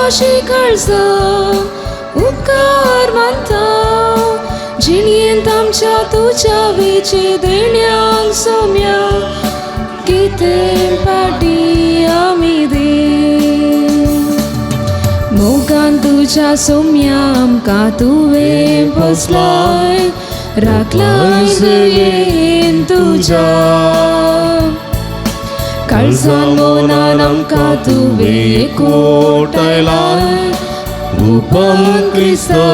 दिनवाशी काळजा उपकार मानता जिणयेंत आमच्या तुज्या वेचे देण्यांक सोम्या कितें पाटी आमी दी मोगान तुज्या सोम्या आमकां तुवें पोसलाय राखलाय दयेन तुज्या काळजान मनान आमकां तुवें एकवटायलाय रूपम क्रिस्ता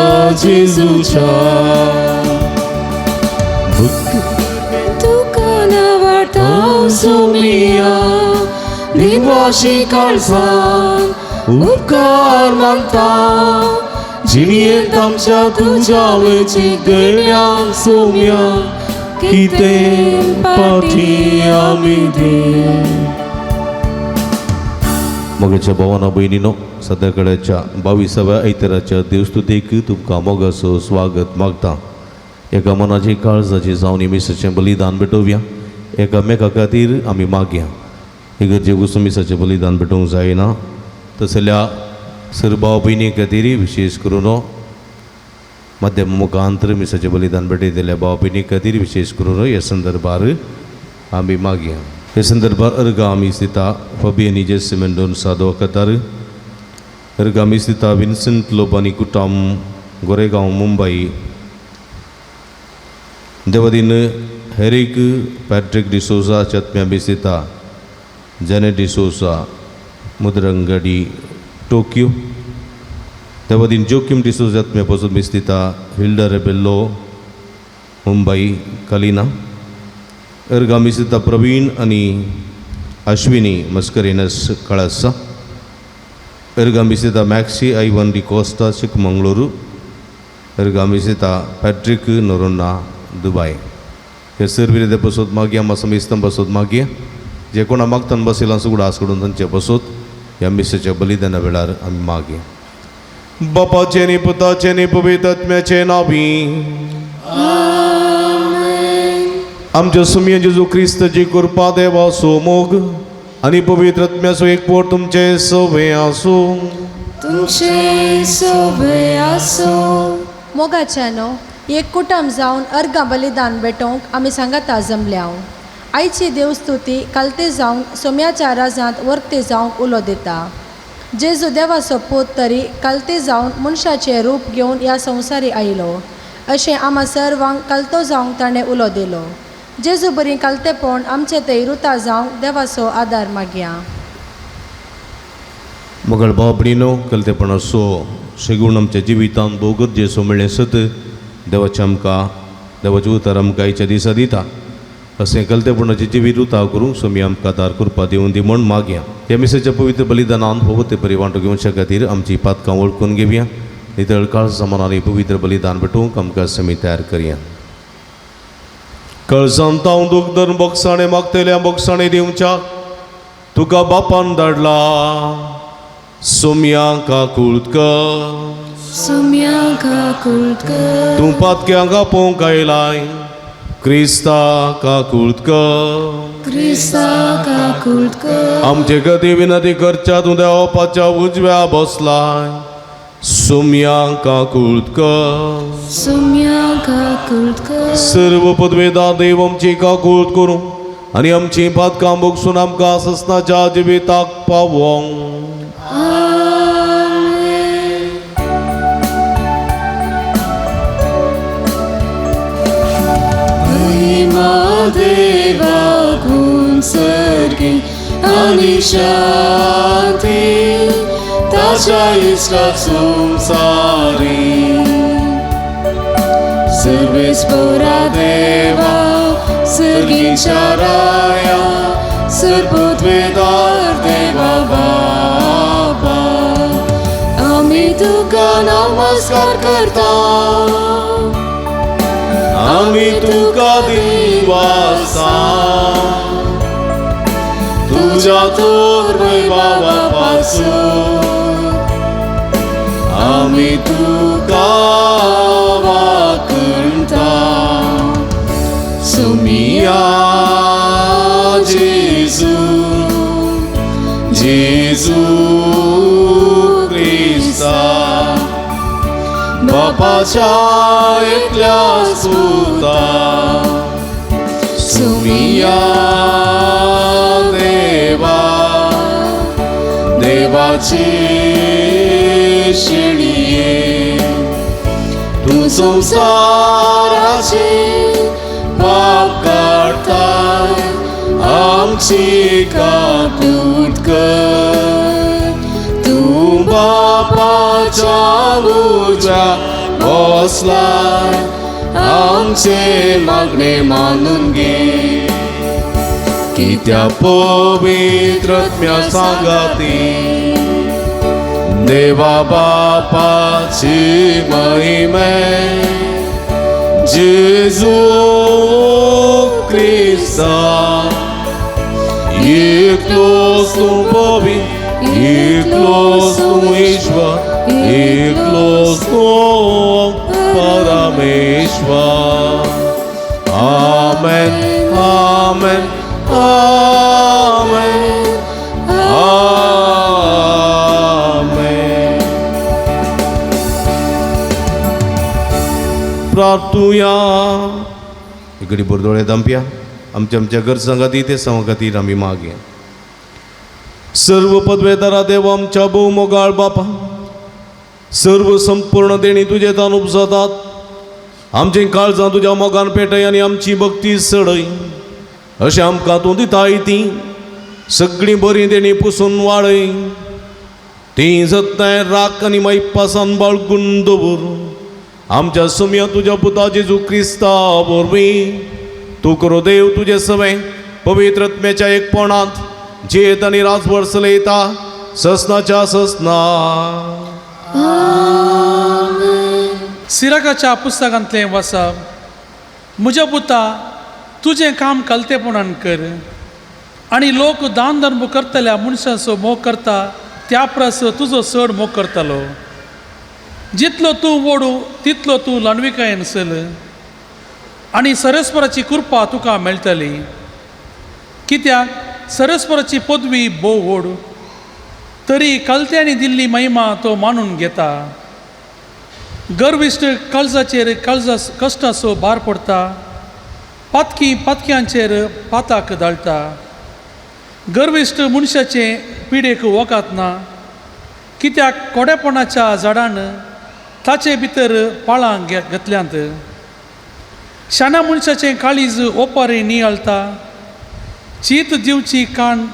जेजूच्या. तुका नावाडता सोमिया दिनवाशी काळजान उपकार मानता जिणयेंत आमच्या तुज्या वेची देण्यांक सोम्या कितें पाठी आमी दी. मोगाच्या भावानो भयणीनो, सद्याकडेच्या 22व्या आयताराच्या देवस्तुतीक तुमकां मोगाचो स्वागत मागता. एका मनाची काळजाची जावन मिसाचें बलिदान भेटोवया. एकामेका खातीर आमी मागया. इगर्जे वचून मिसाचें बलिदान भेटोवंक जायना तसल्या सर भाव भयणी खातीर, विशेष करून माध्यम मुखांतर मिसाचें बलिदान भेटयतल्या भाव भयणी खातीर विशेष करून ह्या संदर्भार आमी मागया. हे संदर्भार अर्गा आमी दिता फबियनी जेसी मेंडोन्सा दोकतार, अर्गा आमी दिता विन्संट लोबानी कुटाम गोरेगांव मुंबई, देवदीन हेरीक पॅट्रिक डिसोजा चत्म्या बिसिता जेनेट डिसोजा मुद्रंगडी टोक्यो, देवदीन जोकीम डिसोजा आत्म्या पसून बिस्तिता हिल्डा रेबेल्लो मुंबई कलिना, अर्गा मिसिता प्रवीण आनी अश्विनी मस्करेनस कळसा, अर्गा मिसिता मॅक्सी आयवन डिकोस्टा चिकमंगळुरू, अर्गा मिसिता पॅट्रिक नोरोन्ना दुबाय. हे सर्विरे बसोत मागया, मासा मिस्तां बसोत मागया, जे कोणा मागतान बसयलां सुगडा आसकडून तांचे बसोत ह्या मिसाच्या बलिदाना वेळार आमी मागया. बापाचें न्ही पुताचें न्ही पवित्र आत्म्याचें नांवी. आमच्या सुमया जेजू क्रिस्ताची कृपा, देवाचो मोग आनी पवित्र आत्म्याचो एकवट तुमचें सवे आसूं. तुमचे सोबे आसो. मोगाच्यानो, एक कुटुंब जावन अर्गां बलिदान भेटोवंक आमी सांगाता जमल्या. आयची देवस्तुती कालते जावंक सोम्याच्या राजांत वर्ते जावंक उलो दिता. जेजू देवाचो पूत तरी कालते जावन मनशाचें रूप घेवन ह्या संवसारी आयलो अशें आमा सर्वांक कालतो जावंक ताणें उलो दिलो. जेजू बरी कालतेपण आमचे थंय रुता जावंक देवाचो आदार मागया. मगळ भाव भयणीनो, कलतेपणाचो शेगूण आमच्या जिवितांत भोव गरजेचो मेळ्ळें सत देवाचें आमकां देवाचें उतर आमकां आयच्या दिसा दिता. अशें कलतेपणाचें जिवीत उताव करूंक स्वामी आमकां दार कृपा दिवन दी म्हूण मागया. ह्या मिसाच्या पवित्र बलिदानान फावो ते बरी वांटो घेवच्या खातीर आमची पातकां वळखून घेवया. नितळ काळजा मनान पवित्र बलिदान भेटोवंक आमकां समी तयार करया. कळसांत हांव दूख धरून बोगसाणे मागतल्या बोगसाणे दिवच्या तुका बापान धाडला सोम्या काकूळत कर. सोम्या काकूळत कर. तूं पातक्यांक आपोवंक आयलाय क्रिस्ता काकूळत कर. क्रिस्ता काकूळत कर. आमचे गती विनंती करच्या तूं देवपाच्या उजव्या बसलाय सोम्या काकूळत कर. सोम्या काकूळत कर. सर्व पदवेदा देव आमची काकूळत करूं आनी आमची पातकां भोगसून आमकां ससनाच्या जिविताक पावोंक. आमेन. महिमा देवाकून सर्गी आनी शांती ताच्या इश्टाक संवसारी. सर्वेस्पोरा देवा सर्गीच्या राया सर्वपदवेदार देवा बापा आमी तुका नमस्कार करता. आमी तुका दिवासा तुज्या थोर वैभवा पासून आमी तुका वाकणता. सुमिया जेजू, जेजू क्रिस्ता. बापाच्या एकल्याच पुता सुमिया देवा देवाची शिणये तूं संवसाराचे पाप काडताय आमची काकूत कर तूं बापाच्या उजव्या बसलाय आमचे मागणे मानून घे कित्या पवित्र आत्म्या सांगाती देवा बापाची महिमे जेजू क्रिस्ता एकलोच तूं पवित्र एकलोच तूं ईश्वर एकलोच तूं परमेश्वर. आमेन आमेन आमेन आमेन. प्रार्थुया. इकडे बोरदोळे दांपया आमच्या आमच्या गरजां खातीर ते सांगा खातीर आमी मागया. सर्व पदवेदारा देव आमच्या भोव मोगाळ बापा, सर्व संपूर्ण देणी तुजे तान उपजातात. आमची काळजां तुज्या मोगान पेटय आनी आमची भक्ती चडय अशें आमकां तूं दिताय ती सगळीं बरीं देणी पुसून वाडय. ती जतनाय राख आनी मायपासान बाळगून दवर. आमच्या सुमया तुज्या पुता जेजू क्रिस्ता वरवीं तूं करो देव तुजें सवें पवित्र आत्म्याच्या एकपणांत जियेत आनी राजभर चलयता ससनाच्या ससना. सिराकाच्या पुस्तकांतलें वाचप. म्हज्या पुता, तुजें काम कलतेपणान कर आनी लोक दान धर्म करतल्या मनशांचो मोग करता त्या परस तुजो चड मोग करतलो. जितलो तूं वोडू तितलो तूं ल्हानविकायेन चल आनी सरस्वराची कृपा तुका मेळटली. कित्याक सरस्वराची पदवी भोव व्हड तरी कलत्यांनी दिल्ली महिमा तो मानून घेता. गर्विश्ट काळजाचेर काळजा कश्टाचो भार पडटा, पातकी पातक्यांचेर पाताक दाळटा. गर्विश्ट मनशाचे पिडेक वकात ना, कित्याक कोडेपणाच्या झाडान ताचे भितर पाळां घेतल्यांत. शाण्या मनशाचें काळीज ओपारी नियाळटा, चीत दिवची काण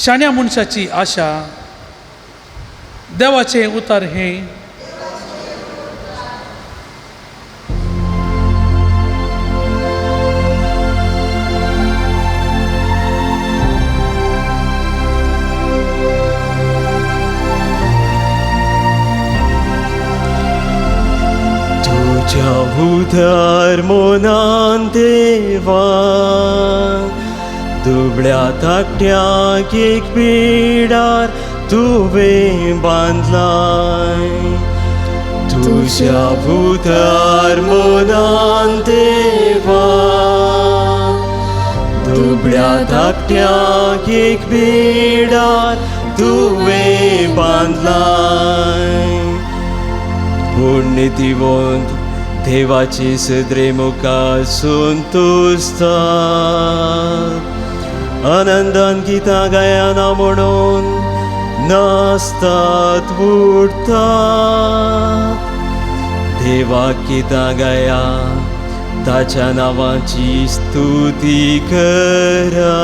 शाण्या मनशाची आशा. देवाचें उतार हें. तुज्या उदार मनान देवा दुबळ्या धाकट्याक एक पिडार तुवें बांदलाय. तुज्या उदार मनान देवा दुबळ्या धाकट्याक एक पिडार तुवें बांदलाय. पूण नितीवंत देवाची सदरे मुखार संतोषतात, आनंदान गितां गायना म्हणून नाचतात उडतात. देवाक गितां गाया, ताच्या नांवाची स्तुती करा.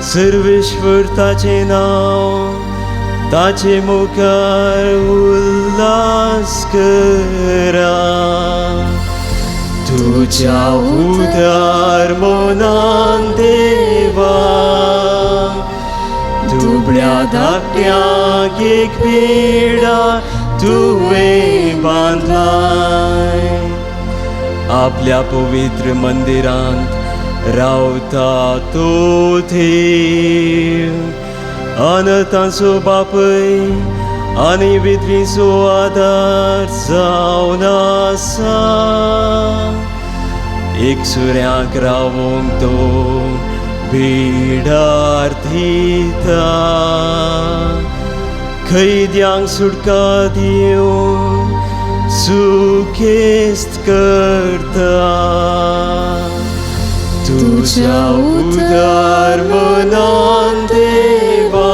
सर्वेश्वर ताचें नांव ताचे मुखार उल्हास करा. तुज्या उदार मनान देवा दुबळ्या धाकट्याक एक पिडा तुवें बांदलाय. आपल्या पवित्र मंदिरांत रावता तो देव, अनंतांचो बापय आनी विधवींचो आदार जावन आसा. एक सुऱ्याक रावोंक तो बिडार दिता, कैद्यांक सुटका दिवंक सुखेस्त करता। तुझ्या उदार मनान देवा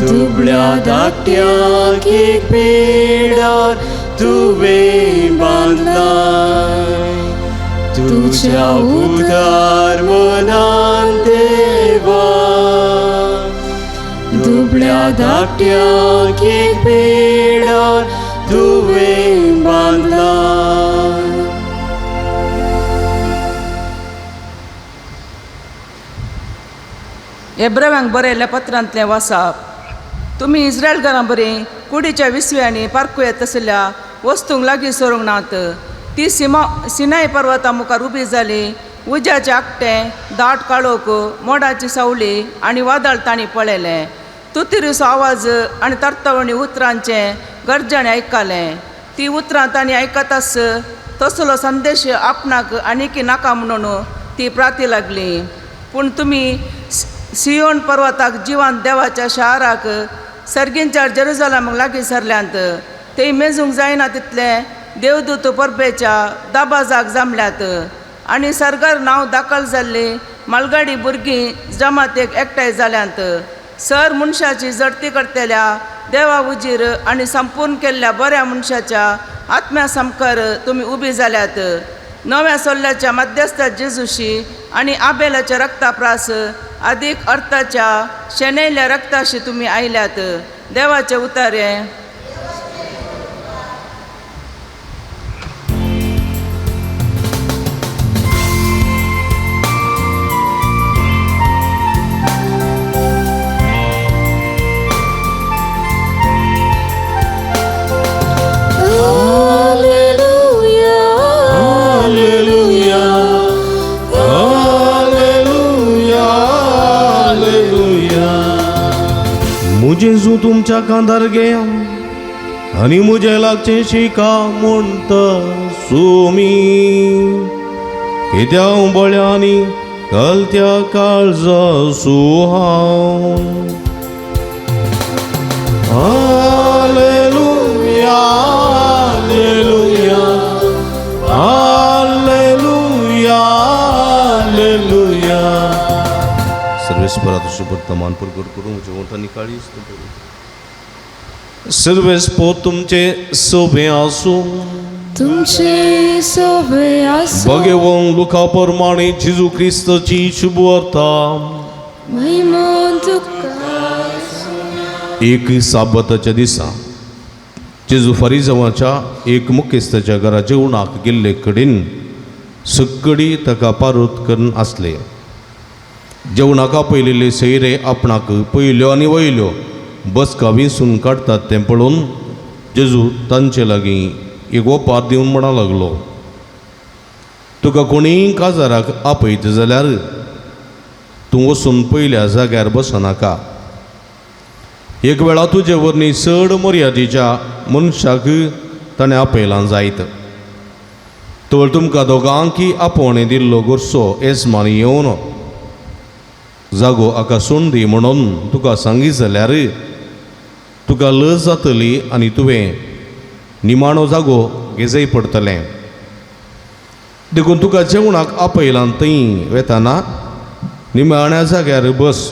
दुबळ्या धाकट्यांक एक पेडार तुवें बांदलाय। तुझ्या उदार मनान देवा दुबळ्या धाकट्यांक एक पेडार तुवें बांदलाय। एब्रवांक बरयल्ल्या पत्रांतलें वासाप। तुमी इस्रायलकारां बरी कुडीच्या विसव्यांनी पारखू येत आशिल्ल्या वस्तूंक लागीं सरूंक नात। ती सिनाय पर्वता मुखार उबी जाली। उज्याचें आकटें, दाट काळोख, मोडाची सावली आनी वादळ तांणी पळयलें। तुतिरीचो आवाज आनी तरतवणी उतरांचें गर्जण आयकलें। ती उतरां तांणी आयकताच तसलो संदेश आपणाक आनीक नाका म्हणून ती प्राती लागली। पूण तुमी सियोन पर्वताक जिवान देवाच्या शाराक सर्गींच्या जेरुजलमाक लागीं सरल्यांत। ते मेजूंक जायना तितले देवदूत परबेच्या दाबाजाक जमल्यात आनी सर्गार नांव दाखल जाल्ली मालगाडी भुरगीं जमातेक एकठांय जाल्यांत। सर मनशाची जडती करतल्या देवा उजीर आनी संपूर्ण केल्ल्या बऱ्या मनशाच्या आत्म्या सामकार तुमी उबी जाल्यात। नव्या सोल्ल्याच्या मध्यस्थ जेजूशी आनी आबेलाच्या रक्ता प्रास अधिक अर्थाच्या शेणयल्ल्या रक्ताशी तुमी आयल्यात। देवाचे उतारे। जेजू तुमच्या कांदार घेया आनी म्हजें लागचें शिका म्हणटा सुमी कित्या उबळ्यांनी कलत्या काळजा सुहांव। Hallelujah hallelujah hallelujah hallelujah. सर्वेस्परा तुझे मान प्रगट करूं म्हज्या ओंठांनी काळीज सर्वेस्पो तुमचे सोबे आसूं, तुमचे सोबे आसूं। भगवान लुका प्रमाणे जेजू क्रिस्ताची शुभवार्ता। महिमा तुका। एक साबताच्या दिसा जेजू फारिजावाच्या एक मुखेस्ताच्या घरा जेवणाक गेल्ले कडेन सगळी ताका पारोत करून आसले। जेवणाक आपयलेले सैरे आपणाक पयल्यो आनी वयल्यो बसका विंचून काडटात तें पळोवन जेजू तांचे लागीं एक ओपार दिवन म्हणा लागलो, तुका कोणीय काजाराक आपयता जाल्यार तूं वचून पयल्या जाग्यार बसनाका। एक वेळा तुजे वरवीं चड मर्यादेच्या मनशाक ताणें आपयलां जायत। तर तुमकां दोगांकी आपोवणें दिल्लो गोरसो येजमान येवन जागो आका सोण दी म्हणून तुका सांगी जाल्यार तुका लज जातली आनी तुवें निमाणो जागो घेजय पडटलें। देखून तुका जेवणाक आपयलां थंय वेताना निमाण्या जाग्यार बस,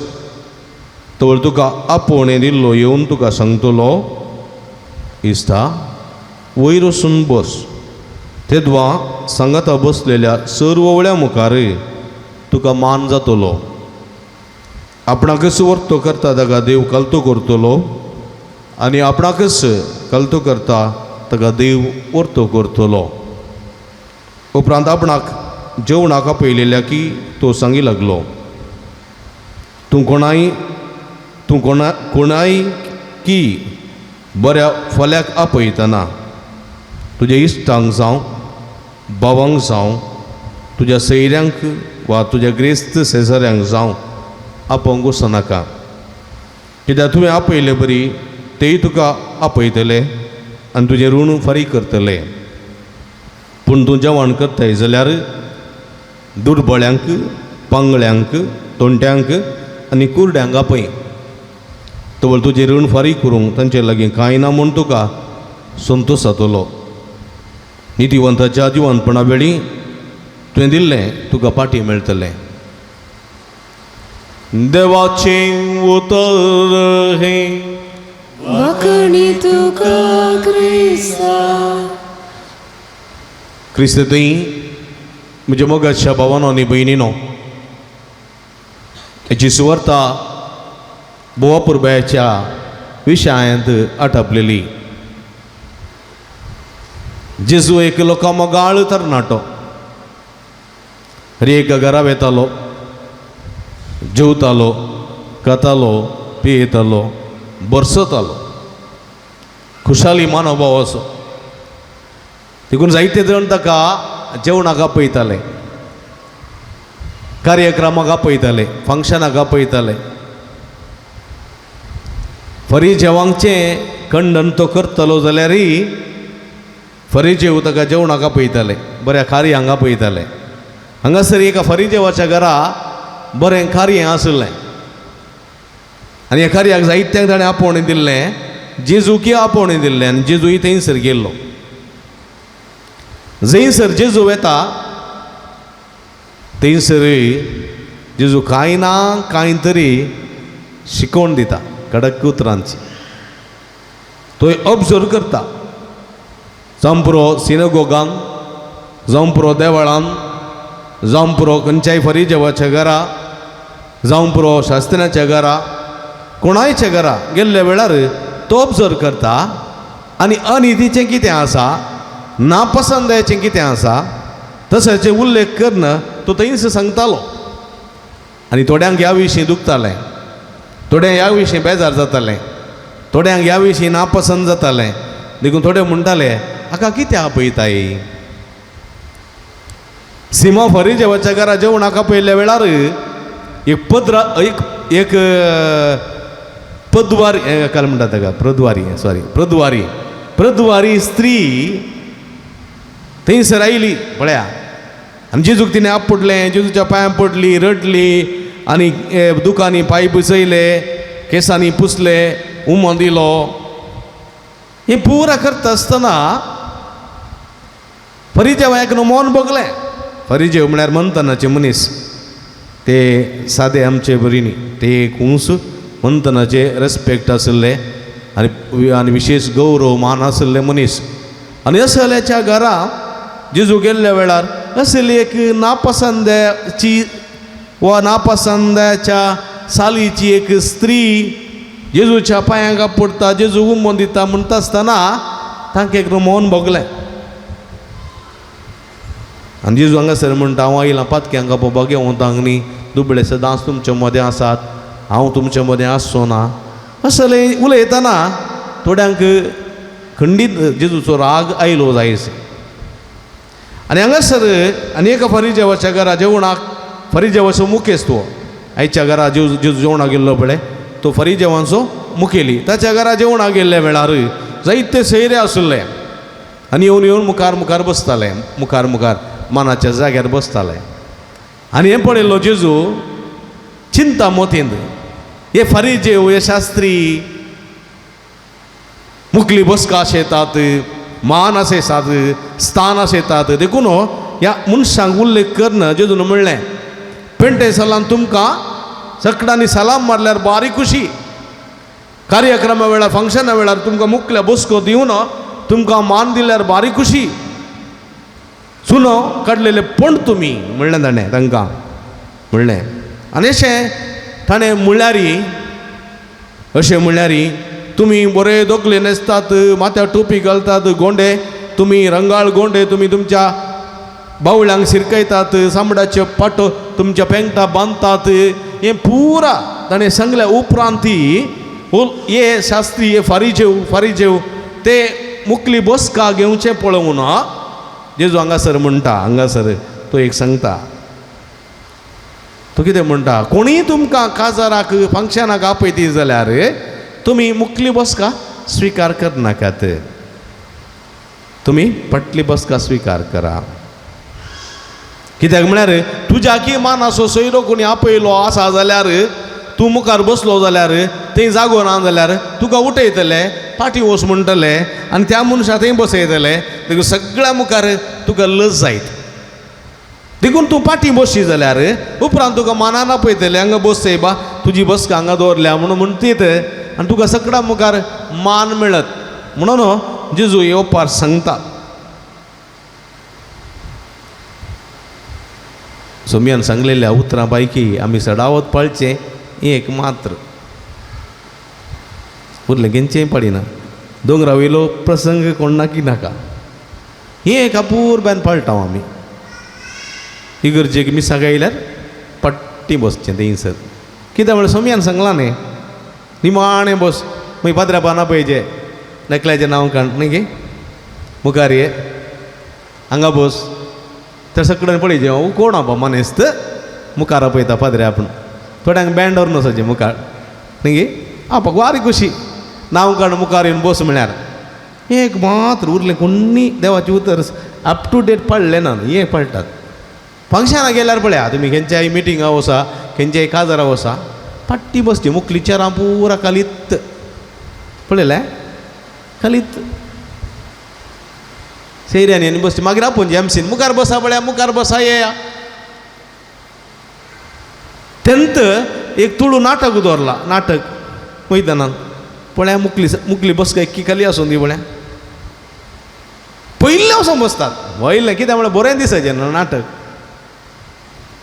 तर तुका आपोवणें दिल्लो येवन तुका सांगतलो, इस्ता वयर वचून बस। तेदवा सांगाता बसलेल्या सर्व मुखार तुका मान जातलो। आपणाकच वर्तो करता ताका देव कलतो करतलो आनी आपणाकच कलतो करता ताका देव वर्तो करतलो। उपरांत आपणाक जेवणाक आपयलेल्या की तो सांगी लागलो, तूं कोणाय की बऱ्या फाल्याक आपयतना तुज्या इश्टांक जावं, भावांक जावं, तुज्या सैऱ्यांक वा तुज्या ग्रेस्त शेजाऱ्यांक जावं आपोवंक वचनाका। कित्याक तुवें आपयले बरी तेय तुका आपयतले आनी तुजें ऋण फारीक करतले। पूण तूं जेवण करताय जाल्यार दुर्बळ्यांक, पांगळ्यांक, तोंट्यांक आनी कुरड्यांक आपय। तवळ तुजें ऋण फारीक करूंक तांचे लागीं कांय ना म्हूण तुका संतोश जातलो. नितीवंताच्या जिवंतपणा वेळी तुवें दिल्लें तुका पाटी मेळटलें. देवाचें उतर हें. वाकणी तुका क्रिस्ता. क्रिस्त थंय म्हज्या मोगाच्या भावानो आनी भयणीनो, हेची सुवार्ता बोवा पुरबायाच्या विशयांत आटापलेली. जेजू एक लोकां मोगाळ तरणाटो, हर एका घरा वेतालो, जेवतालो, खातालो, पियेतालो, बरसतालो, खुशाली मानोभाव असो. देखून जायते जाण ताका जेवणाक आपयताले, कार्यक्रमाक आपयताले, फंक्शनाक आपयताले. फरी जेवांचें खंडन तो करतलो जाल्यारय फरी जेव ताका जेवणाक आपयताले, बऱ्या कार्यांक आपयताले. हांगासर एका फरी जेवाच्या घरा बरें कार्य आशिल्लें आनी ह्या कार्याक जायत्यांक ताणें आपोवणें दिल्लें, जेजूकी आपोवणें दिल्लें आनी जेजूय थंयसर गेल्लो. जंयसर जेजू वेता थंयसर जेजू कांय ना कांय तरी शिकोवन दिता कडक उतरांची. तो ऑब्जर्व करता, जावं पुरो सिनगोगान, जावं पुरो देवळान, जावं पुरो खंयच्याय फरी जेवाच्या घरा, जावं पुरो शास्त्र्याच्या घरा, कोणायच्या घरा गेल्ल्या वेळार तो ऑब्जर्व करता आनी अनितीचें कितें आसा, नापसंदायचें कितें आसा तशें उल्लेख करून तो थंयच सांगतालो. आनी थोड्यांक ह्या विशीं दुखतालें, थोड्यांक ह्या विशीं बेजार जातालें, थोड्यांक ह्या विशीं नापसंद जातालें. देखून थोडे म्हणटाले हाका कितें आपयताय. सिमा फरी जेवाच्या घरा जेवणाक आपयल्ल्या वेळार एक पदरा एक एक पदवारी काय म्हणटा ताका प्रद्वारी, सॉरी प्रद्वारी, प्रद्वारी स्त्री थंयसर आयली पळया. आनी जेजूक तिणें आपडलें, जेजूच्या पांयां पडली, रडली आनी दुकांनी पांय पुसयले, केंसांनी पुसले, उमो दिलो. हें पुरा करता आसतना फरिजेवाक न्हू मन भोगलें. फरिजेव म्हळ्यार मंथनाचे मनीस, ते सादे आमचे बरी न्ही, ते एक उंच मंथनाचे रेस्पेक्ट आशिल्ले आनी आनी विशेश गौरव मान आशिल्ले मनीस. आनी असल्याच्या घरा जेजू गेल्ल्या वेळार असली एक नापसंदाची वा नापसंदाच्या सालीची एक स्त्री जेजूच्या पांयांक पडटा, जेजू उमो दिता म्हणटा आसतना तांकां एक मन भोगलें. आनी जेजू हांगासर म्हणटा, हांव आयलां पातक्यांक पळोवपाक घेवंक न्ही, दुबळे सदांच तुमचे मदें आसात, हांव तुमचे मदें आसचो ना. असलें उलयतना थोड्यांक खंडीत जेजूचो राग आयलो जायस. आनी हांगासर आनी एका फरिजेवाच्या घरा जेवणाक, फरिजेवाचो मुखेस्त तो आयच्या घरा जेजू जेजू जेवणाक गेल्लो पळय तो फरिजेवांचो मुखेली, ताच्या घरा जेवणाक गेल्ल्या वेळार जायते सोयरे आशिल्ले आनी येवन येवन मुखार मुखार बसताले, मुखार मुखार मानाच्या जाग्यार बसताले. आनी हें पळयल्लो जेजू चिंता मोतींत, हे फरिजेव हे शास्त्री मुखली बसका आशेतात, मान आसयतात, स्थान आसयतात. देखून ह्या मनशांक उल्लेख करून जेजून म्हणलें, पेंटे सलान तुमकां सकडांनी सलाम मारल्यार बारीक खुशी, कार्यक्रमा वेळार फंक्शना वेळार तुमकां मुखल्या बसको दिवन तुमकां मान दिल्यार बारीक खुशी, चुनो काडलेले पण तुमी म्हणलें ताणें तांकां म्हणलें. आनी अशें ताणें म्हणल्यारी, अशें म्हणल्यारी तुमी बरे दोकले न्हेसतात, माथ्यार टोपी घालतात, गोंडे तुमी रंगाळ गोंडे तुमी तुमच्या बावळ्यांक शिरकयतात, सामडाचे पाटो तुमच्या पेंगटा बांदतात. हें पुरा ताणें सांगल्या उपरांत हे शास्त्री हे फारीजेव फारीजेव ते मुखली बसका घेवचें पळोवन जेजू हांगासर म्हणटा, हांगासर तो एक सांगता, तो कितें म्हणटा, कोणीय तुमकां काजाराक फंक्शनाक आपयती जाल्यार तुमी मुखली बसका स्विकार करनाकात, तुमी फाटली बसका स्विकार करा. कित्याक म्हळ्यार तुज्या की मानाचो सोयरो कोणी आपयलो आसा जाल्यार तूं मुखार बसलो जाल्यार थंय जागो ना जाल्यार तुका उठयतले, फाटीं वच म्हणटले आनी त्या मनशा थंय बसयतले. देखून सगळ्या मुखार तुका लज जायत. देखून तूं फाटीं बसशी जाल्यार उपरांत तुका मानान आपयतले, हांगा बस बा, तुजी बसका हांगा दवरल्या म्हणून म्हणटीत आनी तुका सगळ्या मुखार मान मेळत. म्हणून जेजू हे ओपार सांगता. सोम्यान सांगलेल्या उतरां पैकी आमी सडावत पाळचें एक मात्र, उरलें घेंचेंय पडिना. दोंगरा वयलो प्रसंग कोणाकी नाका, हें एक अपुरबायन पाळटा आमी. इगर्जेक मिसाक आयल्यार पट्टी बसचें थंयसर, कित्याक म्हळ्यार सोम्यान सांगलां न्ही, निमाणें बस, मागीर पाद्रा पाना पळयचें एकल्याचें नांव काड न्ही गे मुखार ये हांगा बस, तर सगळ्यान पळयचें हो कोण आपा मनेस्त मुखार आपयता पाद्रे आपूण. थोड्यांक बँड व्हरून वचचें मुखार न्ही गे, आपाक वारी खुशी नांव काड मुखार येवन बस म्हळ्यार. एक मात्र उरलें कोण्णी देवाचें उतर अप टू डेट पडलें ना, हें पडटात. फंक्शनाक गेल्यार पळया तुमी खंयच्याय मिटिंगा वसा, खंयच्याय काजारा वसा, फाटी बसची मुखली चेरां पुरा खालीत पळयलें खालीत सैऱ्यांनी आनी बसची. मागीर आपूण एमसीन मुखार बसा पळया, मुखार बसा येया. तेंत एक तुळू नाटक दवरला, नाटक मैदानान पळया मुखली मुखली बसका एक्की खाली आसून ती पळया पयलें वचोन बसतात वयलें कित्याक म्हळ्यार बरें दिसाचें न्हू नाटक.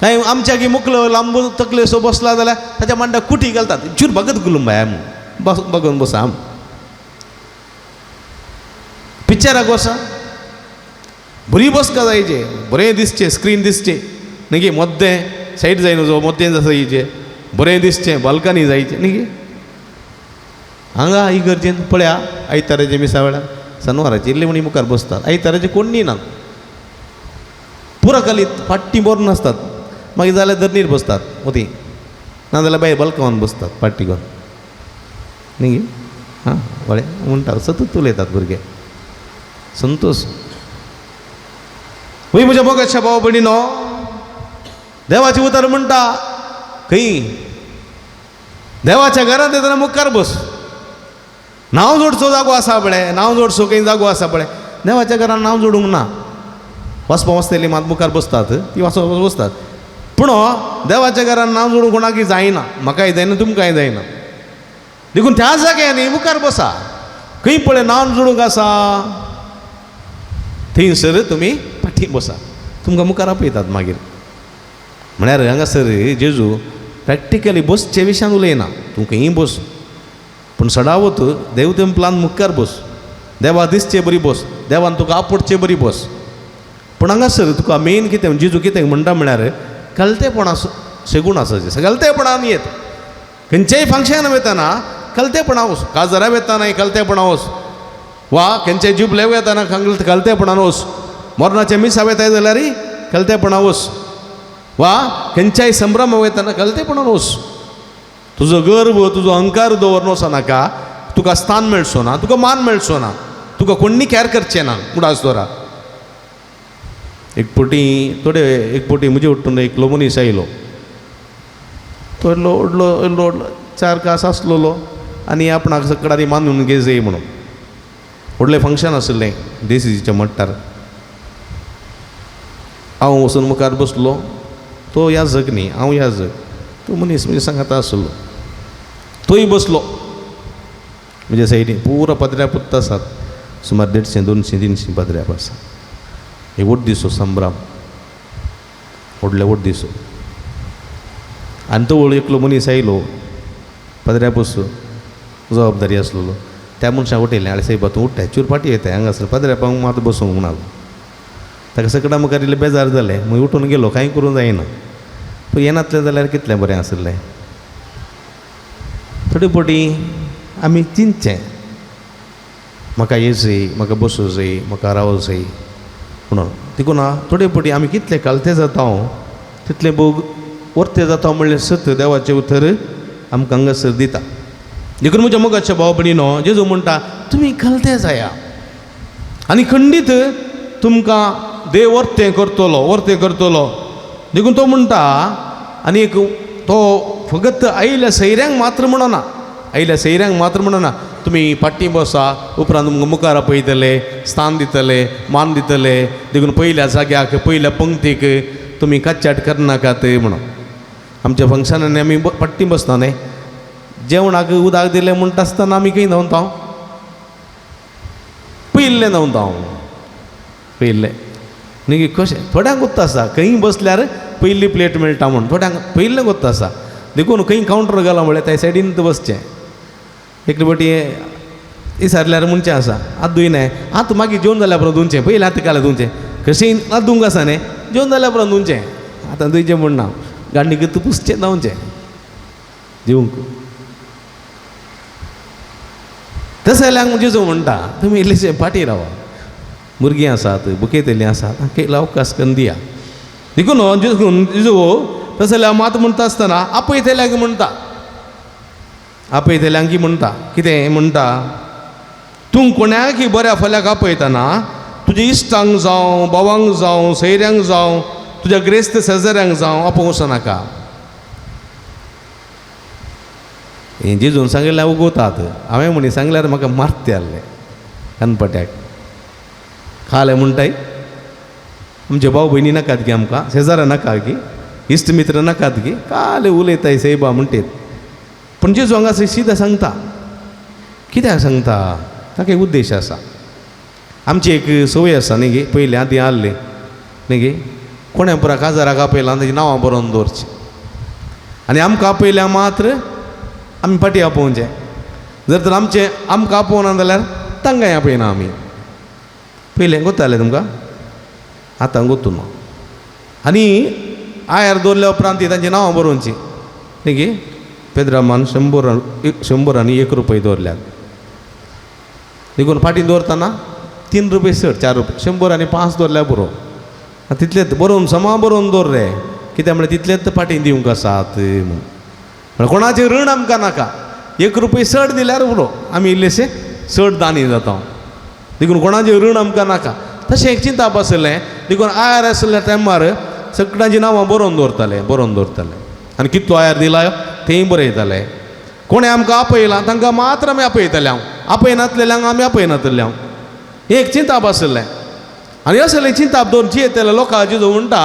कांय आमच्या की मुखलो लांब तकलेसो बसला जाल्यार ताच्या मांडाक कुटी घालतात, चूर बगत गुलूम बाय आम बस बगून बसा आम. पिक्चराक वसा बरी बसका जायचे, बरें दिसचें, स्क्रीन दिसचें न्ही गे, मद्दें सायड जायना जो मद्दें जायचें, बरें दिसचें, बाल्कनी जायचें न्ही गे. हांगा इगर्जेन पळया आयताराचे मिसा वेळार सनवाराचे इल्ले म्हणी मुखार बसतात, आयताराचे कोण्णी ना, पुरा खालीत फाटी बरोवन नासतात, मागीर जाल्यार धरणीर बसतात मदीं, नाजाल्यार भायर बल्कावन बसतात फाटी घेवन न्ही गे. हां बरें म्हणटात, सतत उलयतात भुरगे. संतोश वय म्हज्या मोगाच्या भाव भयणीनो, देवाचें उतर म्हणटा खंय देवाच्या घरांत येतना मुखार बस. नांव जोडचो जागो आसा पळय, नांव जोडचो खंय जागो आसा पळय, देवाच्या घरान नांव जोडूंक ना. वचपा वचतली मात मुखार बसतात, ती वचपा बसतात, पूण देवाच्या घरान नांव जोडूंक कोणाकय जायना, म्हाकाय जायना, तुमकांय जायना. देखून त्या जाग्यांनी मुखार बसा, खंय पळय नांव जोडूंक आसा थंयसर तुमी फाटीं बसा, तुमकां मुखार आपयतात मागीर. म्हळ्यार हांगासर जेजू प्रॅक्टिकली बसचे विशयान उलयना, तूं खंयी बस, पूण सडावत देव तेंपलान मुखार बस, देवा दिसचे बरी बस, देवान तुका आपोडचे बरी बस. पूण हांगासर तुका मेन कितें जेजू कितें म्हणटा म्हळ्यार कलतेपणा सेगूण आसाचें, कलतेपणान येत खंयच्याय फंक्शनाक वतना कलतेपणा वच, काजरा वतना कलतेपणा वच, वा खंयच्याय जुबले वतना कलतेपणान वच, मरणाच्या मिसा वताय जाल्यार कलतेपणा वच, वा खंयच्याय संभ्रम वतना कलतेपणान वच. तुजो गर्व तुजो अहंकार दवरन वचनाका, तुका स्थान मेळचो ना, तुका मान मेळचो ना, तुका कोण्णी कॅर करचें ना. उडास दवरा. एक पटी थोडे एक पटी म्हजे उठून एकलो मनीस आयलो, तो इल्लो व्हडलो इल्लो व्हडलो चार कास आसलेलो आनी आपणाक सकडारी मानून घे जाय म्हणून. व्हडलें फंक्शन आसलें देसीच्या मट्टार. हांव वचून मुखार बसलो, तो याजक न्ही, हांव याजक, तो मनीस म्हणजे सांगाता आसलो, तोय बसलो म्हज्या सायडीन. पुरा पदऱ्या पुत्त आसात, सुमार 150 200 300 पदऱ्या आसा. एक व्हड दिसो संभ्रम, व्हडले व्हड दिसो. आनी तो एकलो मनीस आयलो पदऱ्या बसो, जबाबदारी आसलेलो. त्या मनशाक उठयलें, आळे सायबा तूं उठ्ठाय चूर फाटी येताय हांगासर पदऱ्या पावंक मात बसूंक म्हणालो. ताका सगळ्या मुखार इल्लें बेजार जालें, मागीर उठून गेलो, कांय करूंक जायना. पूण येनातलें जाल्यार कितलें बरें आसलें. थोडे फावटी आमी चिंतचें, म्हाका ये जाय, म्हाका बसूं जाय, म्हाका रावो जाय म्हणून. देखून थोडे फावटी आमी कितले कालते जाता तितले भोग वर्ते जाता म्हणलें सत देवाचें उतर आमकां हांगासर दिता. देखून म्हज्या मोगाच्या भाव भयणीनो, जेजू म्हणटा तुमी कलते जाया आनी खंडीत तुमकां देव वर्तें करतलो, वर्तें करतलो. देखून तो म्हणटा आनी एक तो फकत आयिल्ल्या सैऱ्यांक मात्र म्हणना, आयिल्ल्या सैऱ्यांक मात्र म्हणना तुमी फाटीं बसा उपरांत तुमकां मुखार आपयतले, स्थान दितले, मान दितले, देखून पयल्या जाग्याक पयल्या पंक्तीक तुमी कच्चाट करनाकात म्हणून. आमच्या फंक्शनांनी आमी फाटीं बसता न्ही, जेवणाक उदक दिलें म्हणटा आसतना आमी खंय धांवता, पयिल्लें धांवता हांव पयिल्लें न्ही कशें थोड्यांक गोत्त आसा खंय बसल्यार पयली प्लेट मेळटा म्हूण, थोड्यांक पयिल्लें गोत्त आसा. देखून खंय कावंटर घाला म्हळ्यार त्या सायडीन बसचें. एकले फावटी विचारल्यार म्हणचें आसा आतां दुयनाय, आतां मागीर जेवण जाल्या उपरांत धुवचें, पयलीं आतां काल्यार धुवचें, कशें आतां धुवंक आसा न्ही, जेवण जाल्या उपरांत धुवचें, आतां धुयचें म्हूण ना, गांडीक पुसचें धांवचें जेवंक. तशें जाल्यार जेजू म्हणटा तुमी इल्लेशें फाटीं रावा, भुरगीं आसात भुकेतलीं आसात तांकां इल्लो अवकाश करून दिया. देखून जेजू तशें जाल्यार मात म्हणटा आसतना आपयतल्यांक म्हणटा, आपयतल्यांक म्हणटा कितें म्हणटा, तूं कोणाकय बऱ्या फाल्याक आपयतना तुज्या इश्टांक जावं भावांक जावं सैऱ्यांक जावं तुज्या ग्रेस्त शेजाऱ्यांक जावं आपोवंक वचनाका. हें जेजून सांगिल्ल्यार उगवतात, हांवें म्हणी सांगल्यार म्हाका मारते आहलें कनपट्याक खालें म्हणटाय आमचे भाव भयणी नाकात गी, आमकां शेजाऱ्यां नाका गी, इश्ट मित्र नाकात गी, काले उलयताय सैबा म्हणटेत. पूण जेजू हांगा सीधा सांगता, कित्याक सांगता, ताका एक उद्देश आसा. आमची एक संवय आसा न्ही गे, पयलीं आदीं आहली न्ही गे, कोणें पुरा काजाराक आपयलां ताजी नांवां बरोवन दवरचीं आनी आमकां आपयल्या मात्र आमी फाटीं आपोवचें, जर तर आमचें आमकां आपोवना जाल्यार तांकांय आपयना आमी. पयलें गोतालें तुमकां, आतां गोतू ना. आनी आयार दवरल्या उपरांत तांची नांवां बरोवची न्ही गे, पेद्रामान 100 आनी 1 रुपये दवरल्यात, देखून फाटीं दवरतना 3 रुपये चड, 4 रुपये, 100 आनी 5 दवरल्यार पुरो. तितलेंच बरोवन समा बरोवन दवर रे, कित्याक म्हळ्यार तितलेंच फाटीं दिवंक आसात म्हूण. कोणाचें ऋण आमकां नाका, 1 रुपये चड दिल्यार पुरो, आमी इल्लेशे चड दानी जाता. देखून कोणाचें ऋण आमकां नाका. तशें एक चिंताप आसलें, देखून आयार आसल्या टायमार सगळ्यांची नांवां बरोवन दवरताले, बरोवन दवरताले आनी कितलो आयार दिला तेंय बरयताले. कोणें आमकां आपयलां तांकां मात्र आमी आपयतले, हांव आपयनातलेल्यांक आमी आपयनातले. हांव एक चिंताप आसलें आनी असलें चिंताप दवरून जियेतले लोकां जेजू म्हणटा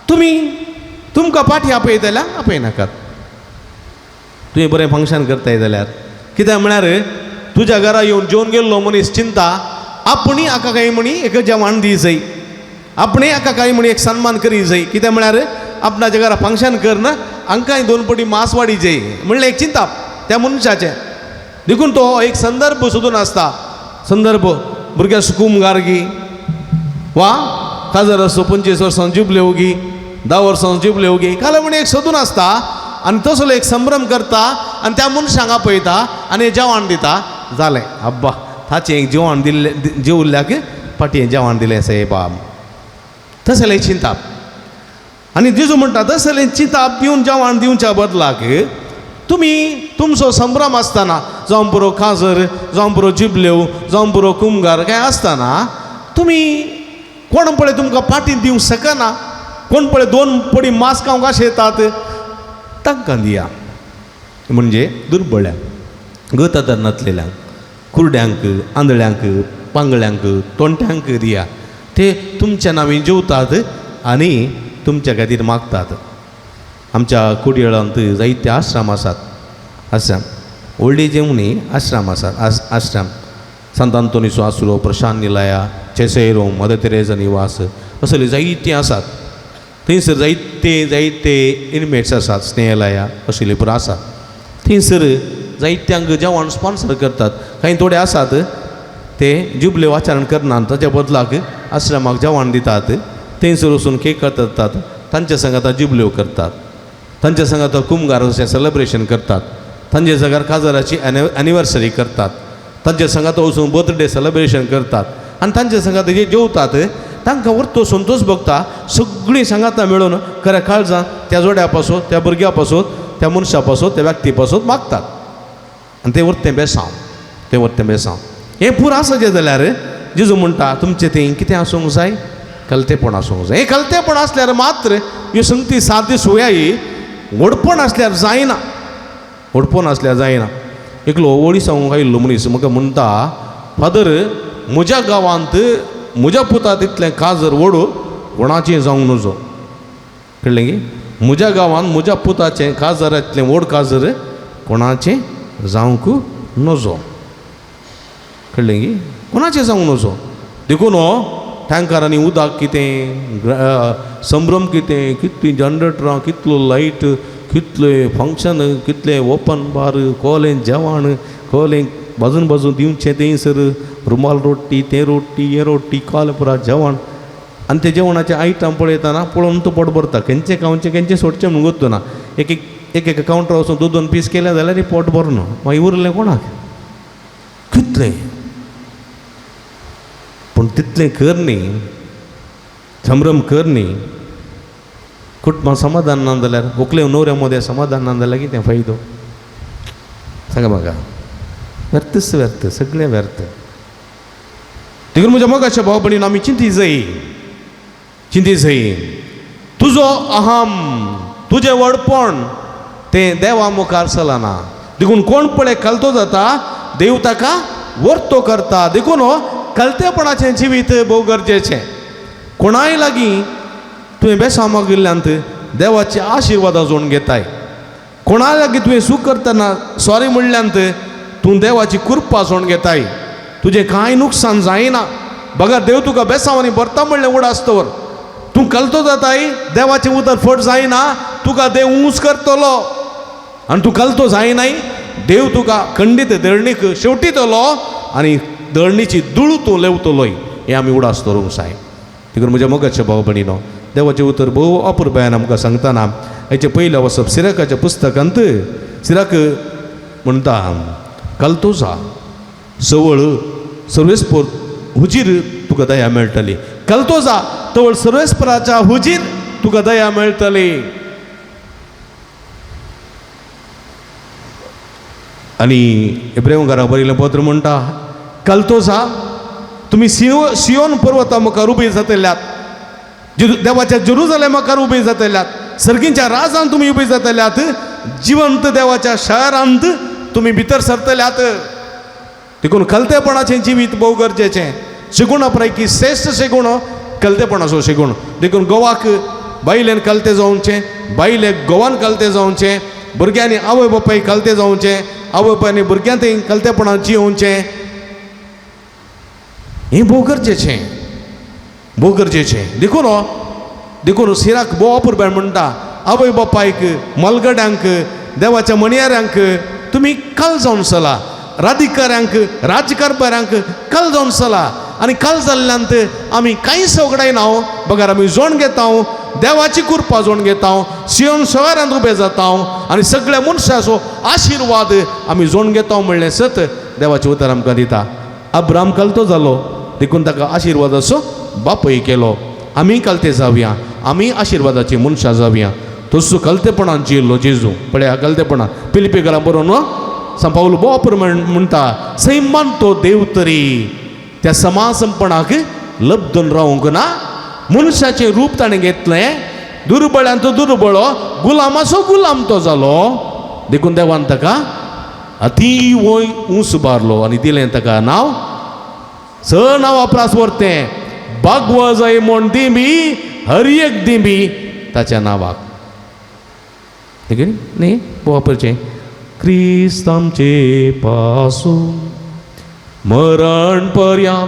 तुमी तुमकां फाटीं आपयतल्यांक आपयनाकात. तुवें बरें फंक्शन करताय जाल्यार कित्याक म्हळ्यार तुज्या घरा येवन जेवन गेल्लो मनीस चिंता आपणी हाका काय म्हणी एक जेवण दी जाय, आपणे हाका काय म्हणी एक सन्मान करी जाय, कित्याक म्हळ्यार आपणाच्या घरा फंक्शन करना हांकांय 2 पटी मास वाडी जाय म्हणलें एक चिंताप त्या मनशाचें. देखून तो एक संदर्भ सोदून आसता, संदर्भ भुरग्या सुकूम गार्गी वा काजार असो 25 वर्सां जिबले ओगी, 10 वर्सां जिबले ओगी, काल म्हण एक सोदून आसता आनी तसलो एक संभ्रम करता आनी त्या मनशांक आपयता आनी जेवण दिता. जालें अब्बा ताचें एक जेवण दिल्लें, जेवल्ल्याक फाटीं जेवण दिलें सायबा. तसलें चिंताप आनी जेजू म्हणटा तसलें चिंताप दिवन जेवण दिवच्या बदलाक तुमी तुमचो संभ्रम आसतना जावं पुरो काजर, जावं पुरो जिबल्यो, जावं पुरो कुमगार काय आसतना तुमी कोण पळय तुमकां फाटीं दिवंक शकना, कोण पळय 2 पडी मास खावंक अशें येतात तांकां दिया. म्हणजे दुर्बळ्यांक, गत नातलेल्यांक, कुरड्यांक, आंधळ्यांक, पांगळ्यांक, तोंट्यांक दिया. ते तुमच्या नांवी जेवतात आनी तुमच्या खातीर मागतात. आमच्या कुडयेळांत जायते आश्रम आसात, आश्रम ओल्ड एज न्ही आश्रम आसात, आश्रम सांत आंतोनीचो आसरो, प्रशांत निलया, चेसेरो, मदर तेरेजा निवास असले जायतीं आसात. थंयसर जायते जायते इनमेट्स आसात, स्नेहलया असले पुरो आसात. थंयसर जायत्यांक जेवण स्पॉन्सर करतात. कांय थोडे आसात ते जुबले आचरण करनात, ताच्या बदलाक आश्रमाक जेवण दितात, थंयसर वचून केक करतात, तांच्या सांगाता जुबल्यो करतात, तांच्या सांगाता कुमगार अशें सेलेब्रेशन करतात, तांच्या जाग्यार काजाराची एनिवर्सरी करतात, तांच्या सांगाता वचून बर्थडे सेलेब्रेशन करतात आनी तांच्या सांगाता जे जेवतात तांकां व्हरतो संतोश भोगता. सगळीं सांगाता मेळून खऱ्या काळजान त्या जोड्या पासून, त्या भुरग्या पासून, त्या मनशा पासून, त्या व्यक्ती पासून मागतात आनी तें व्हरतें बेसांव, तें व्हरतें बेसांव. हें पुरो आसा जाल्यार जेजू म्हणटा तुमचें थंय कितें आसूंक जाय, कलतेपण आसूंक जाय. हें कलतेपण आसल्यार मात्र ह्यो संगती सात दीस वयाई व्हडपण आसल्यार जायना, व्हडपण आसल्यार जायना. एकलो ओडी सांगूंक आयिल्लो मनीस म्हाका म्हणटा, फादर म्हज्या गांवांत म्हज्या पुता तितलें काजर व्हड कोणाचें जावंक नजो. कळ्ळें की म्हज्या गांवांत म्हज्या पुताचें काजरांतलें व्हड काजर कोणाचें जावंक नजो. कळ्ळें की कोणाचें जावंक नजो. देखून हो टँकरांनी उदक कितें, संभ्रम कितें, कितलीं जनरेटरां, कितलो लायट, कितले फंक्शन, कितले ओपन बार, कोलें जेवण, कोलें बाजून बाजून दिवचें थंयसर रुमाल रोटी, तें रोटी, हें रोटी, कोलें पुरा जेवण. आनी ते जेवणाचे आयटम पळयतना पळोवन तूं पोट भरता. खंयचें खावचें खंयचें सोडचें म्हणून गोत्तू ना. एक एक एक एक कावंटर वचून दोन दोन पीस केले जाल्यार पोट भरना, मागीर उरलें कोणाक कितलें. पूण तितलें कर न्ही, संभ्रम कर न्ही, कुटुंबां समाधान ना जाल्यार, व्हंकले न्हवऱ्या मदें समाधान ना जाल्यार कितें फायदो? सांगा म्हाका. व्यर्थच व्यर्थ, सगळें व्यर्थ. देखून म्हज्या मोगाच्या भाव भयणीन आमी चिंती जाय, चिंती जाय. तुजो अहम, तुजें व्हडपण तें देवा मुखार चलना. देखून कोण पळय कलतो जाता, देव ताका वर्तो करता. देखून कलतेपणाचें जिवीत भोव गरजेचें. कोणाय लागीं तुवें बेसांव मागिल्ल्यान देवाचे आशिर्वादां जोडून घेताय. कोणा लागीं तुवें सूख करतना सॉरी म्हणल्यान तूं देवाची कृपा जोडून घेताय. तुजें कांय नुकसान जायना. बगर देव तुका बेसांवांनी भरता म्हणलें उडास दवर. तूं कलतो जाताय, देवाचें उतर फट जायना, तुका देव ऊंच करतलो. आनी तूं कलतो जायनाय, देव तुका खंडीत धरणीक शेवटितलो आनी धरणीची दुळू तूं लेवतलोय. हें आमी उडास दवरूंक जाय. देखून म्हज्या मोगाच्या भाव भयणीनो, देवाचें उतर भोव अपुरबायेन आमकां सांगतना हेचें पयलें वचप सिराकाच्या पुस्तकांत सिराक म्हणटा, कलतो जा सवळ सर्वेस्पर हुजीर तुका दया मेळटली. कलतो जा तवळ सर्वेस्पराच्या हुजीर तुका दया मेळटली. आनी एब्रेव घरा बरयलें पत्र म्हणटा, कलतो जा तुमी सियोन पर्वता मुखार उबी जातल्यात, देवाच्या जेरुजलेमा मुखार उबी जातल्यात, सर्गींच्या राजान तुमी उबी जातल्यात, जिवंत देवाच्या शहरांत तुमी भितर सरतल्यात. देखून कलतेपणाचें जिवीत भोव गरजेचें. शेगुणा पैकी श्रेश्ठ शेगुण कलतेपणाचो शेगुण. देखून गोवाक बायलेन कलते जावचें, बायलेक गोवान कलते जावचें, भुरग्यांनी आवय बापाय कलते जावचें, आवय बापायनी भुरग्यां थंय कलतेपणान जियोवचें. हें भोव गरजेचें, भोव गरजेचें. देखून देखून सिराक भोव अपुरबाय म्हणटा, आवय बापायक, मलगड्यांक, देवाच्या म्हणयाऱ्यांक तुमी कल जावन चला, राधिकाऱ्यांक, राजकारभाऱ्यांक कल जावन चला. आनी कल जाल्ल्यांत आमी कांय सगळायना, बगर आमी जोण घेता, देवाची कृपा जोण घेता, सियोन शहरांत उबे जाता आनी सगळ्या मनशाचो आशिर्वाद आमी जोण घेता म्हणलें सत देवाचें उतर आमकां दिता. अब्राम कलतो जालो, देखून ताका आशिर्वादाचो बापूय केलो. आमी कलते जावया, आमी आशिर्वादाची मनशां जावया. तसो कलतेपणान जियेल्लो जेजू पळया, कलतेपणान पिलिपी घरा बरोवन सांत पावल भोव अपुरबायेन म्हणटा, सैमान तो देव तरी त्या समासंपणाक लब्दून रावंक ना, मनशाचें रूप ताणें घेतलें, दुर्बळ्यान तो दुर्बळो, गुलामाचो गुलाम तो जालो. देखून देवान ताका अती वय ऊंच उबारलो आनी दिलें ताका नांव स नांवा प्रास व्हरतें बागवजय म्हण दिंबी, हर एक दिंबी ताच्या नांवाक. न्ही वापरचें क्रिस्त आमचे पासून मरण पर्यान,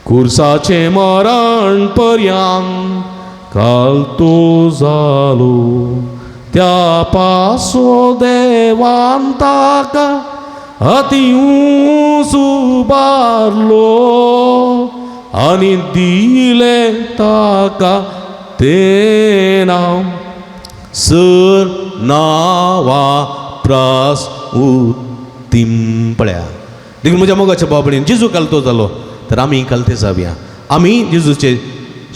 कुर्साचें मरण पर्यान काल तो जालो, त्या पासो देवान ताका अती ऊंच उबारलो आनी दिलें ताका तें नांव सर नांवा प्रास उत्तीम. पळया देखून म्हज्या मोगाच्या बाबडीन जेजू कलतो जालो तर आमी कलते जावया, आमी जेजूचे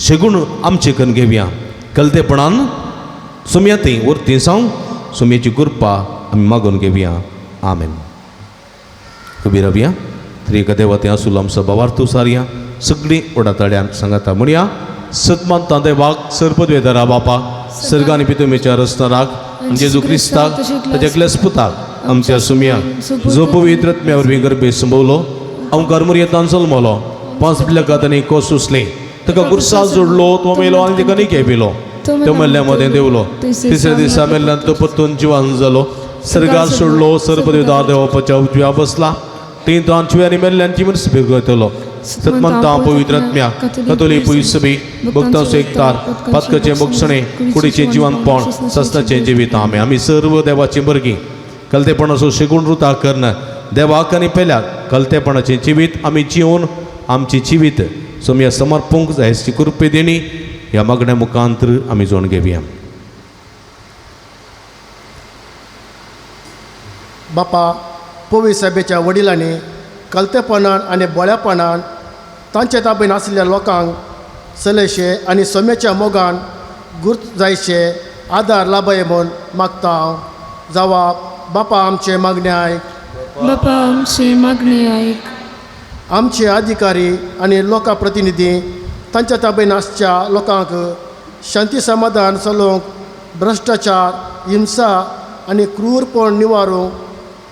शेगूण आमचे करून घेवया. कलतेपणान सोमया थंय वरती जावं सोमयेची कृपा आमी मागून घेवया. आमेन. उबी रावया. त्रिएका देवा थंय आसूल आमचो बाबार्थ सारया सगळीं ओडाताड्यान सांगाता म्हणया. सतमान तांदे वाग सरपदवेदारा बापा सर्ग आनी पितुमेच्या रचणाराक आनी जेजू क्रिस्ताक ताच्या एकल्याच पुताक आमच्या सुमया जो पवित्र आत्म्या वरवीं गर्भे संभवलो आमकार मुरयेंतल्यान जल्मलो पांच पिल्लकात आनी कोस सोंसले ताका गुरसा जोडलो तो मेलो आनी ताका निके पिलो तो मेल्ल्या मदें देवलो तिसऱ्या दिसा मेल्ल्यान तो परतून जिवान जालो सर्गात सोडलो सर्वदेवदार देवाच्या उजव्या बसला तीन तांचवे आनी मेल्ल्यांची मनीस बेगयतलो सतमंता पवित्र आत्म्या कतोली पयसबी भक्तांचो एकतार पातकाचें बक्षणें कुडीचें जिवनपण सस्नाचें जिवीत आमी आमी सर्व देवाची भुरगीं कलतेपणाचो शिकूण रुता कर्ण देवाक आनी पेल्याक कलतेपणाचें जिवीत आमी जिवन आमचें जिवीत सोमया समर्पूंक जाय कृपे देणी ह्या मागण्या मुखांतर आमी जोण घेवया. बापा पवी साहेबाच्या वडिलांनी कलतेपणान आनी बोळ्यापणान तांचे ताबेन आशिल्ल्या लोकांक चलयशे आनी सोम्याच्या मोगान गुर्त जायशे आदार लाभय म्हूण मागता हांव. जावा बापा आमचे मागणे आयक. बापा आमची मागणी आयक. आमचे अधिकारी आनी लोकां प्रतिनिधी तांच्या ताबेन आसच्या लोकांक शांती समाधान चलोवंक भ्रश्टाचार हिंसा आनी क्रूरपण निवारूंक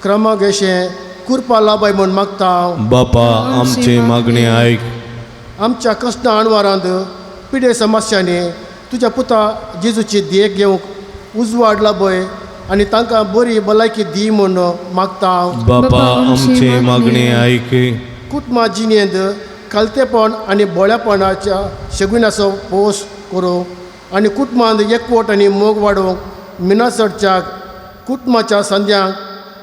क्रमगेशें कुरपा लाभय म्हूण मागता हांव. बापा आमचे मागणे आयक. आमच्या कृष्ण आणवारांत पिडे समस्यांनी तुज्या पुता जेजूची देख घेवंक उजवाड लाभय आनी तांकां बरी भलायकी दी म्हूण मागता हांव. बापा आमचे मागणे आयक. कुटुंबा जिणेंत कलतेपण आनी बोळ्यापणाच्या शेगुणाचो पोस करूंक आनी कुटुंबांत एकवट आनी मोग वाडोवंक मिनासडच्या कुटुंबाच्या संद्यांक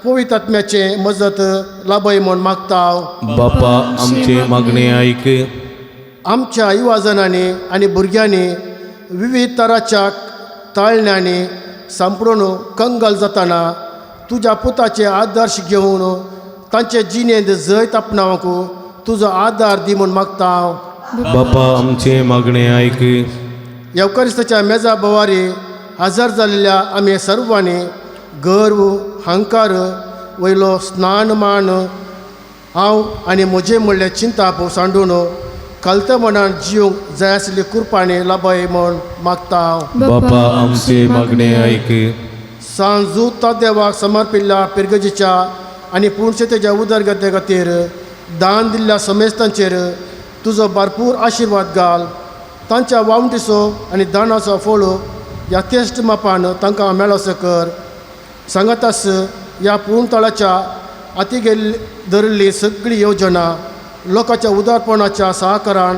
पवित्र आत्म्याचे मजत लाभय म्हूण मागता हांव. बापा आमचे मागणे आयक. आमच्या युवाजनांनी आनी भुरग्यांनी विविध तराच्या ताळण्यांनी सांपडून कंगाल जाताना तुज्या पुताचे आदर्श घेवन तांचे जिणेंत जैत आपणावंक तुजो आदार दी म्हूण मागता हांव. बापा आमचे मागणे आयक. येवकारिस्ताच्या मेजा भोवारी हजर जाल्ल्या आमी सर्वांनी गर्व हंकार वयलो स्नान मान हांव आनी म्हजें म्हणलें चिंताप सांडून कलतमणान जिवंक जाय आसली कुरपाणी लाभय म्हूण मागता हांव. बापा आमचे मागणे आयक. सांजू देवाक समर्पिल्ल्या पिरगजीच्या आनी पुणशेतेच्या उदरगते खातीर दान दिल्ल्या समेस्तांचेर तुजो भरपूर आशिर्वाद घाल. तांच्या वावटीचो आनी दानाचो फळ ह्या तेश्ट मापान तांकां मेळोसो कर. सांगातास ह्या पूर्णतळाच्या हाती गेल्ली धरिल्ली सगळी योजना लोकांच्या उदारपणाच्या सहकारान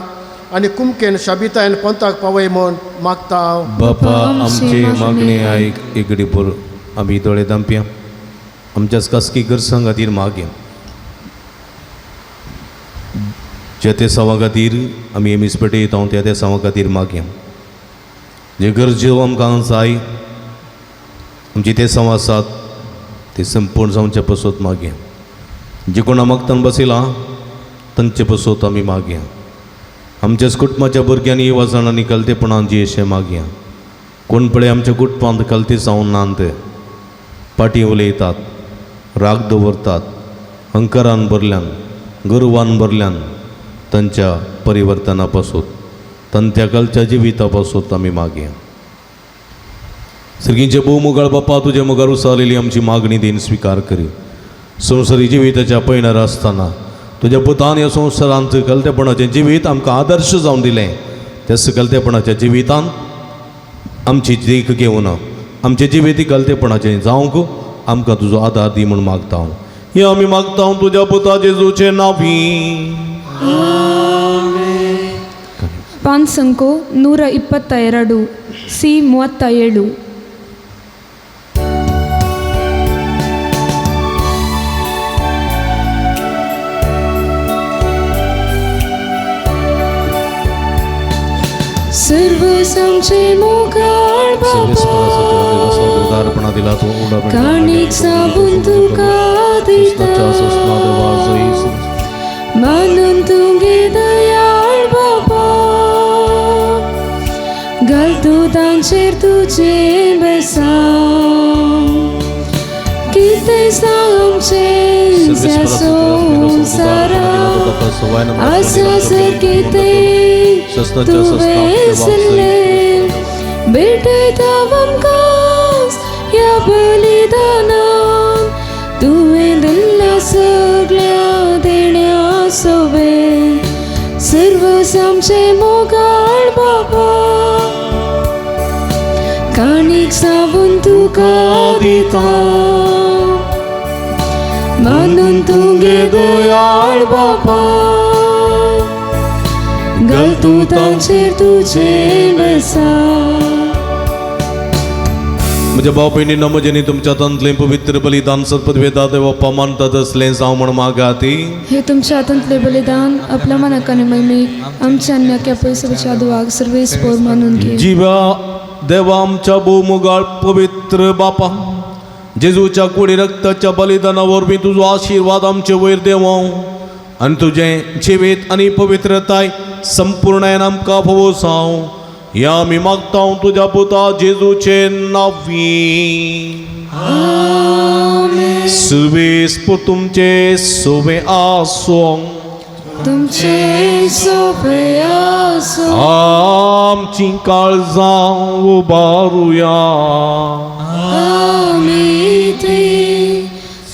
आनी कुमकेन शाबितायन पंथाक पावय म्हूण मागता हांव. बापा आमचे मागणे आयक. एकडे पोर आमी दोळे दामप्या आमच्याच खासगी गरजां खातीर मागया. ज्या त्या सावा खातीर आमी एम पेटे येता त्या त्या सावा खातीर मागया. जे गरज्यो आमकां जाय आमची ते साव आसात ते संपूर्ण जावचे पसत मागया. जे कोणा मागतान बसयलां तांचे पसत आमी मागया. आमच्याच कुटुंबाच्या भुरग्यांनी वजनांनी कलतेपणान जी अशें मागया. कोण पळय आमच्या कुटुंबांत कलते जावन नात पाटी उलयतात राग दवरतात हंकारान भरल्यान गर्वान भरल्यान तांच्या परिवर्तना पासून तांच्या कलच्या जिविता पासून आमी मागया. सर्गींचे भोव मुगाळ बापा तुजे मुखार उसारलेली आमची मागणी देन स्विकार करी. संवसारी जिविताच्या पयणार आसतना तुज्या पुतान ह्या संवसारांत कलतेपणाचें जिवीत आमकां आदर्श जावन दिलें. त्या सकलतेपणाच्या जिवितान आमची देख घेवन आमचें जिवीत कलतेपणाचें जावंक आमकां तुजो आदार दी म्हूण मागता हांव. हें आमी मागता हांव तुज्या पुता जेजूचे नांवी. 5 122 ಸಿ 37. सर्व आमचे मोगाळ बाबा काणीक साबून तुका दिता मानून तुगे दयाळ बाबा घाल तूं तांचेर तुजें बेसांव कितें सांग आमचें ह्या संवसाराक आसा सर कितें तुवें आसलें भेटयता आमकां ह्या बलिदानान तुवें दिल्ल्या सगळ्या देण्या सोबे सर्व आमचे मोगाळ बाबा काणीक सावून तुका दिता मानून तुगे दयाळ बाबा घाल तूं तांचेर तुजें बेसांव. म्हज्या भाव भयणींनो, म्हजें तुमच्या हातांतलें पवित्र बलिदान सत्पदवेदा देव मानतात असलें जावं म्हण मागाती. हे तुमच्या हातांतले बलिदान आपल्या मनाक आनी महिमेक आमच्या अन्याक्या पयसोच्या दुवाक सर्वेस पोर मानून घे. जिवा देवा आमच्या भोवमुगाळ पवित्र बापा, जेजूच्या कुडी रक्ताच्या बलिदाना वरवीं तुजो आशिर्वाद आमचे वयर देवो आनी तुजें जिवीत आनी पवित्रताय संपूर्णायन आमकां फावो जावं ह्या आमी मागता तुज्या पुता जेजूचे नांवी. सुवेस तुमचे सोवे आसूं. तुमचे सोबे आसूं. आमची काळजां उबारुया. आमी ती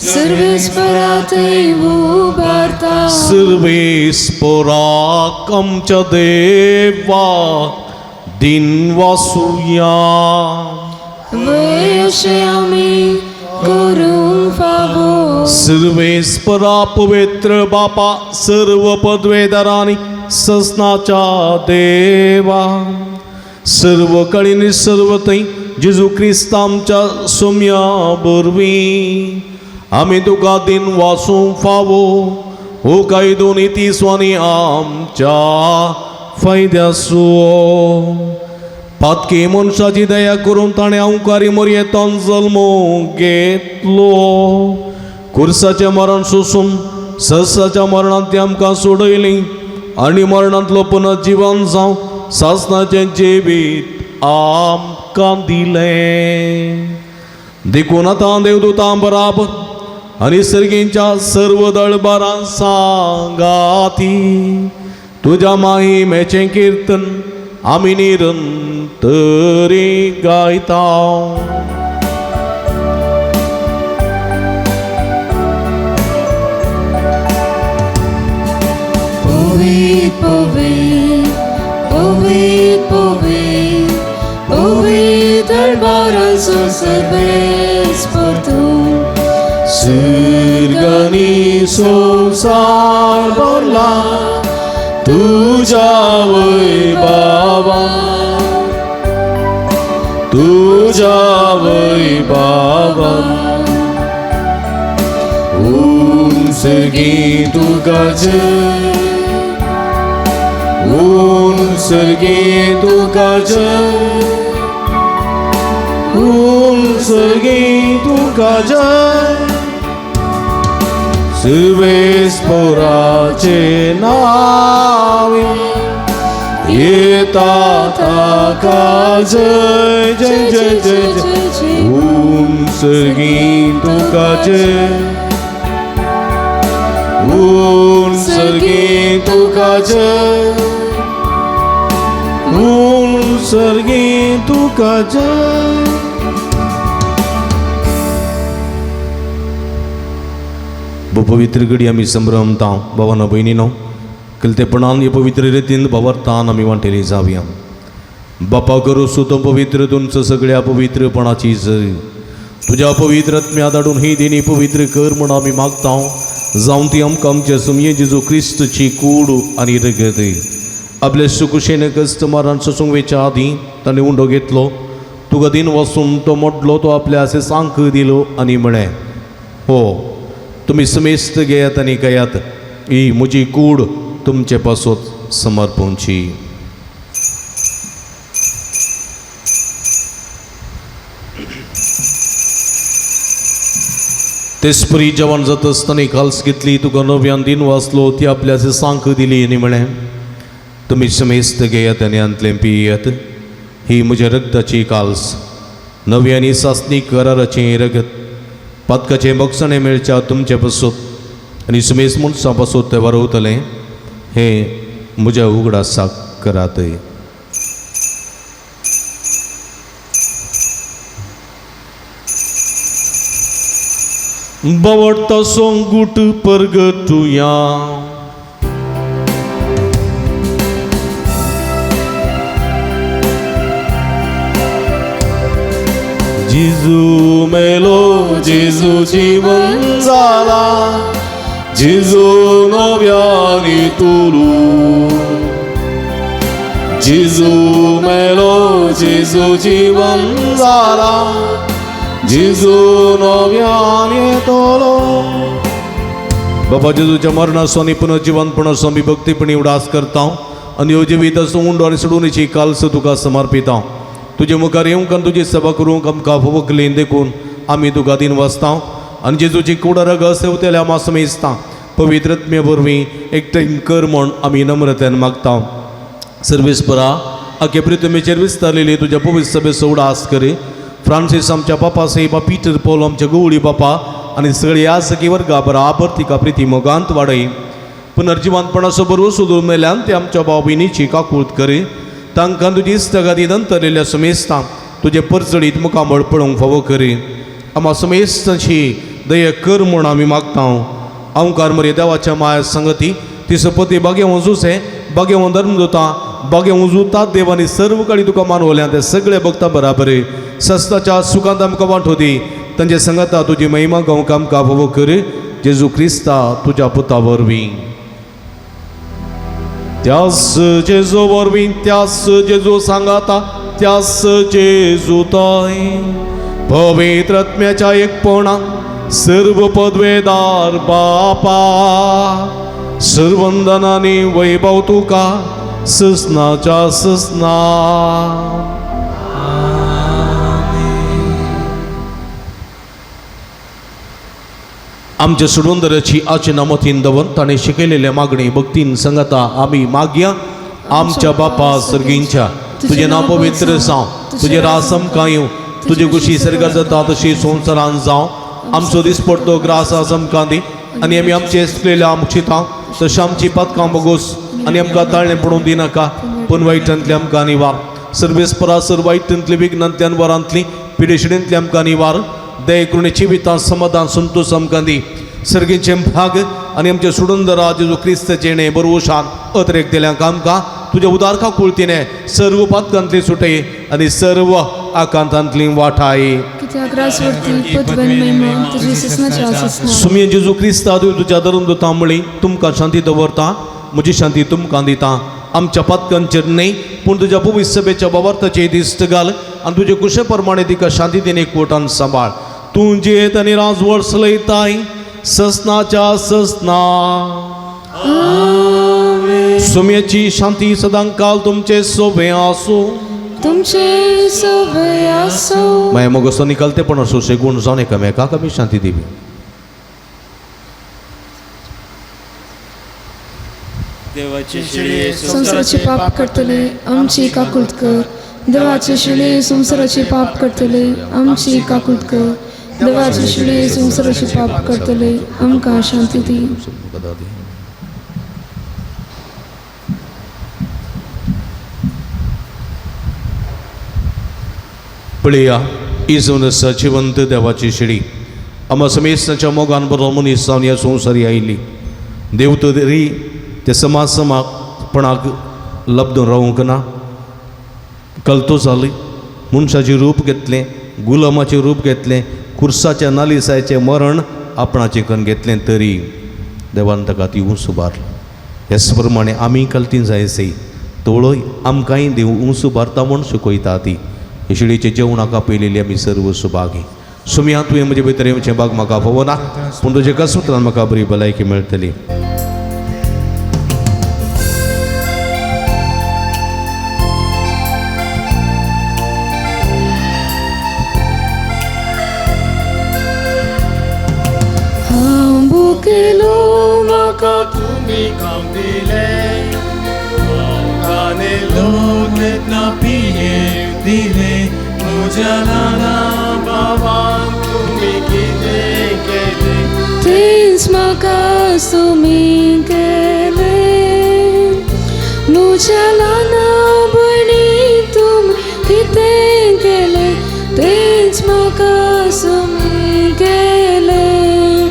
सर्वेस्परातय उबारता. सर्वेस पोराक आमच्या देवा दिन वासुया. वय अशें आमी करूंक फावो. सर्वेस्परा पवित्र बापा, सर्व पदवेदारांनी ससनाच्या देवा, सर्व कळीनी सर्व थंय जेजू क्रिस्त आमच्या सोम्या वरवीं आमी तुका दिन वासूंक फावो हो कायदो निती स्वानी आमच्या फायद्यासो. पातकी मनशाची दया करून ताणें अंकारी मोरयेतान जल्मो घेतलो. कुर्साचें मरण सोसून ससाच्या मरणांत ती आमकां सोडयली आनी मरणांतलो पुनर्जिवन जावं सासणाचें जिवीत आमकां दिलें. देखून आतां देवदूतां बराबर आनी सर्गींच्या सर्व दळबारां सांगाती तुज्या माहिमेचें किर्तन आमी निरंतरी गायता. पवित्र पवित्र पवित्र पवित्र पवित्र दरबारांचो सर्वेस्पर तूं. सर्गानी संवसार भरला तुज्या वैभवा, तुज्या वैभवा. उंचगी तुका जय, उंचगी तुका जय, उंचगी तुका जय. सर्वेस्पराचे नावे येता ताका जय जय जय जय जय. उंचगी तुका जय, उंचगी तुका जय, उंचगी तुका जय. पवित्र घडी आमी संभ्रमता भावानो भयणीनो, कलतेपणान हे पवित्र रितीन भावार्थान आमी वांटेली जावया. बापा करू सुतो पवित्र तुमचं सगळ्या पवित्रपणाची जरी तुज्या पवित्र आत्म्या धाडून ही देणी पवित्र कर म्हूण आमी मागता. जावन ती आमकां आमच्या सुमये जेजू क्रिस्तची कूड आनी रगत. आपले सुकुशेन कस्त मारान सोसूंक वेच्या आदीं ताणें उंडो घेतलो, तुका दिन वसून तो मोडलो, तो आपल्या अशें सांक दिलो आनी म्हळें, हो तुमी समेस्त घेयात आनी घेयात, ही म्हजी कूड तुमचे पासत समर्पणची. तेचपरी जेवण जाता आसतना काल्स घेतली, तुका नव्यान दिन वाचलो, ती आपल्या सांक दिली आनी म्हळें, तुमी समेस्त घेयात आनी हांतलें पियात, ही म्हज्या रक्ताची काल्स, नवी आनी सासणी कराराचें रगत, पातकाचें बक्षणें मेळच्या तुमचे पासत आनी समेस्त मनशां पासत तें वारवतलें, हें म्हज्या उगडासाक करात. बावडता सोंगूट परगटुया. जेजू मेलो, जेजू जीवन जाला, जेजू नव्यानी तुलू. जेजू मेलो, जेजू जीवन जाला, जेजू नव्यानी तोलो. बाबा जेजूच्या मरणाचो आनी पुनर्जिवनपणाचो आमी भक्तीपणी उडास करता आनी ह्यो जिवीत उंडो आनी सोडूनची कालसो तुका समर्पिता. तुजे मुखार येवंक आनी तुजी सभा करूंक आमकां फवकली देखून आमी तुका दिन वाचता आनी जेजूची कुडा रगत सेवतेल्या मासमेस्ता पवित्रत्म्या वरवीं एकठांय कर म्हूण आमी नम्रतेन मागता. सर्वेस्परा आखे प्रितमेचेर विस्तारलेली तुज्या पवित्र सभेचो उडास करी. फ्रांसीस आमच्या पापा साहेबा, पीटर पॉल आमच्या गवळी बापा आनी सगळी यासकी वर्गा बराबर तिका प्रिती मोगांत वाडय. पुनर्जिवनपणाचो बरो सोदून मेल्यान ते आमच्या भाव भयणीची काकूत करी. तांकां तुजी इस्तगादी नंतरलेल्या सुमेस्ता तुजें परजळीत मुखामळ पळोवंक फावो करी. आमा सुमेस्तांची दया कर म्हूण आमी मागता. अंकार मरे देवाच्या माया संगती ती सपती बागेवन जुसे बागेवन धर्मदुता बागेवन जुता देवानी सर्व काळी तुका मानवल्या ते सगळे भक्ता बराबर सस्ताच्या सुखांत आमकां वांटो दी. तांचे संगता तुजी महिमा गावंक आमकां फावो कर. जेजू क्रिस्ता तुज्या पुता वरवीं. त्यास जेजू वरवीं, त्यास जेजू सांगाता, त्यास जेजू ताय पवित्र आत्म्याच्या एकपणा सर्व पदवेदार बापा सर्वंदनानी वैभव तुका ससनाच्या ससना. आमच्या सुडवंदराची आचना मतीन दवर ताणें शिकयलेल्या मागणी भक्तीन संगता आमी मागया. आमच्या बापा सर्गींच्या तुजें नांव पवित्र जावं, तुजें रास आमकां येवं, तुजी खुशी सर्गार जाता तशी संवसारान जावं. आमचो दिसपडतो ग्रास आज आमकां दी आनी आमी आमचे चुकलेल्या आमक्षिता तशें आमची पातकां बगोस आनी आमकां ताळणें पडूंक दिनाका, पूण वायटांतली आमकां निवार. सर्वेस्परा सर वायटांतली विघ्नांतल्यान वरांतली पिडेशिडेंतली आमकां निवार. दये करुणे जिवितां समाधान संतोष आमकां दी. सर्गीचे भाग आनी आमचे सुडंदरा जेजू क्रिस्त जेणे बरवशान अत्रेक दिल्यांक आमकां तुज्या उदार काकुळतीने सर्व पातकांतली सुटय आनी सर्व आकांतांतली वाठाय. सुमये जेजू क्रिस्ता तुज्या धरून दुता म्हळी तुमकां शांती दवरता, म्हजी शांती तुमकां दिता. आमच्या पातकांचेर न्हय पूण तुज्या पवित्र सभेच्या बाबार्थाचे दिस्त घाल आनी तुजे कुशे प्रमाणे तिका शांती दिने कोटान सांबाळ. तूं जियेत आनी राजवड चलयताय ससनाच्या ससना. सुम्याची शांती सदांकाल तुमचे सोबे आसूं. तुमचे सोबे आसूं. माया मोगसो निकालते पण असो शेगूण जावन एकामेकाक आमी शांती दिवी. संवसाराचे पाप करतले आमची काकूत कर. देवाचे शिळे संवसाराचे पाप करतले आमची काकूत कर. देवाचे शिळे संवसाराचे पाप करतले आमकां शांती दी. पळया इजून जिवंत देवाची शिडी आमा समेस्ताच्या मोगान बरो मनीस जावन ह्या संवसारी आयली. देव तरी ते समाज समाजपणाक लब्धून रावूंक ना. कलतो जाली मनशाचें रूप घेतलें, गुलामाचें रूप घेतलें, खुर्साच्या नालिसाचें मरण आपणाचें करून घेतलें तरी देवान ताका ती ऊंच उबारली. हेच प्रमाणे आमी कलतीन जायसी तोळय आमकांय देव ऊंच उबारता म्हूण शिकयता ती. शिळेचें जेवणाक आपयलेली आमी सर्व सुभागी. सुमया तुवें म्हजे भितर येवचें बाग म्हाका फावना पूण तुजे कसुत्रान म्हाका बरी भलायकी मेळटली. हांव भुकेलो म्हाका तुमी खावंक दिलें, लोक येतना पियेवंक दिलें, म्हज्या ल्हाना भावान तुमी कितें केलें तेंच म्हाका तुमी केलें. म्हज्या ल्हाना भयणी तुमी कितें केलें तेंच म्हाका तुमी केलें.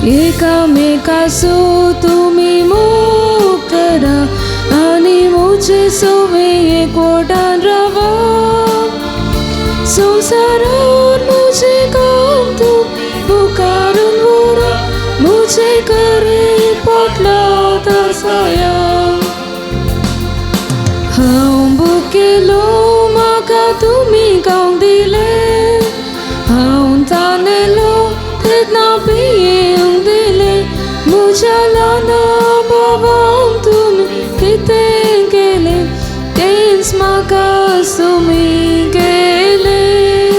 एकामेकासो तुमी मोग करा आनी म्हजे सोवे एकवटान रावा. संवसारार म्हजें काम तूं मुखारून व्हरा म्हजे करे पोटला तरसाया. हांव भुकेलो म्हाका तुमी खावंक दिलें, हांव तानेलो तेन्ना पियेवंक दिलें. म्हज्या ल्हाना भावांक तुमी कितें केलें तेंच म्हाका तुमी केलें.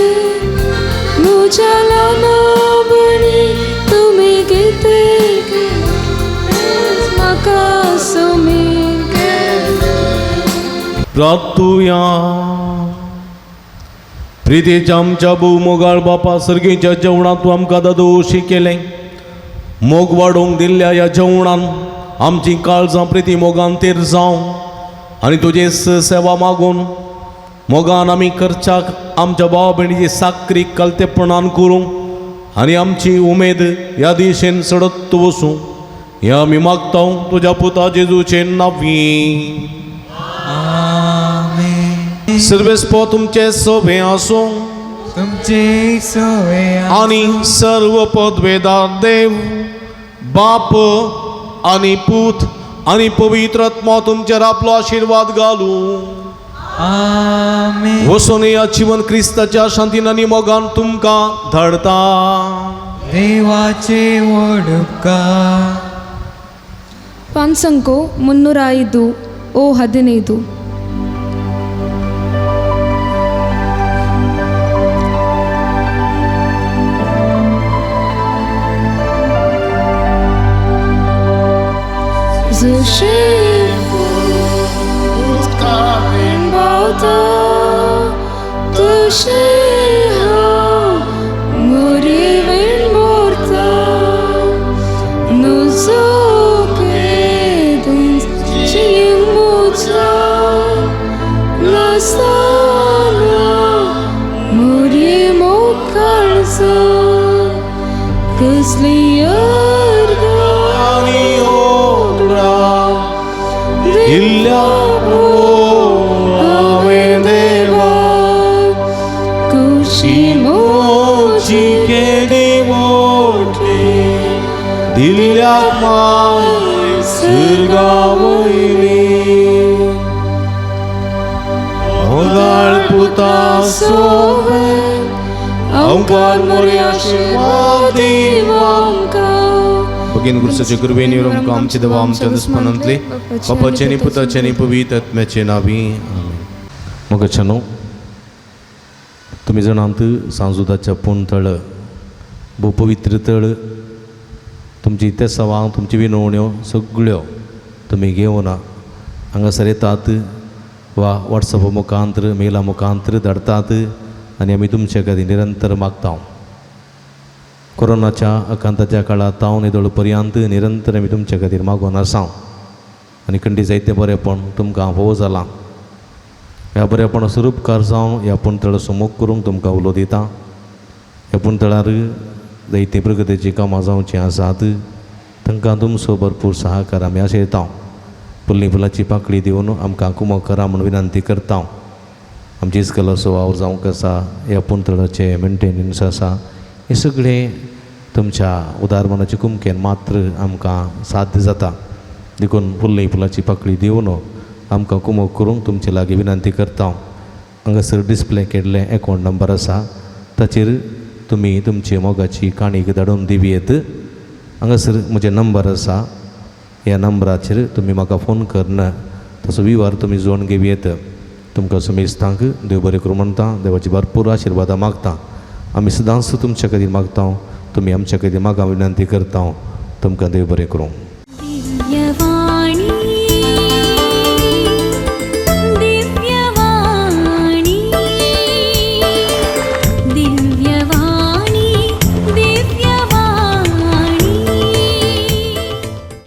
म्हज्या ल्हाना भयणीक तुमी कितें केलें तेंच म्हाका तुमी केलें. प्रार्थुया. प्रितीच्या आमच्या भोव मोगाळ बापा, सर्गीच्या जेवणांत तूं आमकां दादोशी केलें. मोग वाडोवंक दिल्ल्या ह्या जेवणान आमचीं काळजां प्रिती मोगान तेर जावं आनी तुजे सेवा मागून मोगान आमी करच्याक आमच्या भाव भयणीची साकरी कलतेपणान करूंक आनी आमची उमेद ह्या दिशेन सडत वसूं हें आमी मागता तुज्या पुता जेजूचे नांवी. आमेन. सर्वेस्पो तुमचे सोबे आसूं तुमचे सोवे आनी सर्व पदवेदार देव बाप आनी पूत आनी पवित्र आत्मा तुमचेर आपलो आशिर्वाद घालूं. आमेन. वचून ह्या जिवन क्रिस्ताच्या शांतीन आनी मोगान तुमकां धाडता. देवाचे व्हड उपकार. ಪಾನ್ಸಂಕೋ 305 ಓ 15. जशें उदकान भोंवता तशें हांव मुरीवेन मोरता. नुजो केदींच जियेवंक म्हज्या नासतना मुरी मोकाळजान कसली अर्गां आनी ओगडां दिल्ल्या हांवें देवा खुशी मोची केदी मोठी दिल्ल्या माय सुर्गा वयली मोगाळ पुता सोवे आमकां मोरे आशिर्वाद दीव आमकां. भगीन गुरुसाचे कृपेन आमकां आमचे देवा आमच्या दुस्मानांतले बापाचे आनी पुताचे आनी पवित्र आत्म्याचे नांवी आमेन. मोगाच्यानो, तुमी जाणात सांजुदाच्या पूण तळ भोव पवित्र तळ. तुमची तेसावां तुमची विनवण्यो सगळ्यो तुमी घेवन हांगासर येतात वा वॉट्सॅपा मुखांतर मेला मुखांतर धाडतात आनी आमी तुमचे खातीर निरंतर मागता. कोरोनाच्या आकांताच्या काळांत हांव निदळ पर्यंत निरंतर आमी तुमचे खातीर मागून आसा आनी खंडी जायते बरेपण तुमकां फावो जालां. ह्या बरेपणाचो उपकार जावन ह्या पुणतळाचो मोग करूंक तुमकां उलो दिता. ह्या पुणतळार जायतीं प्रगतीचीं कामां जावचीं आसात, तांकां तुमचो भरपूर सहाकार आमी आशयता. फुल्ली फुलाची पाकळी दिवन आमकां कुमक करा म्हूण विनंती करता. आमची इस्कलाचो वावर जावंक आसा, ह्या पुणतळाचें मेंटेनन्स आसा, हें सगळें तुमच्या उदार मनाचे कुमकेन मात्र आमकां साध्य जाता. देखून फुल्ली फुलाची पाकळी दिवन आमकां कुमक करूंक तुमचे लागीं विनंती करता. हांगासर डिस्प्ले केल्लें एकावंट नंबर आसा, ताचेर तुमी तुमची मोगाची काणीक धाडून दिवयेत. हांगासर म्हजें नंबर आसा, ह्या नंबराचेर तुमी म्हाका फोन करून तसो विवर तुमी जोडून घेवयेत. तुमकां समेस्तांक देव बरें करूं म्हणटा, देवाची भरपूर आशिर्वादां मागता. आमी सदांच तुमच्या खातीर मागता, तुमी आमच्या खातीर मागा विनंती करता. तुमकां देव बरें करूं. दिव्यवाणी.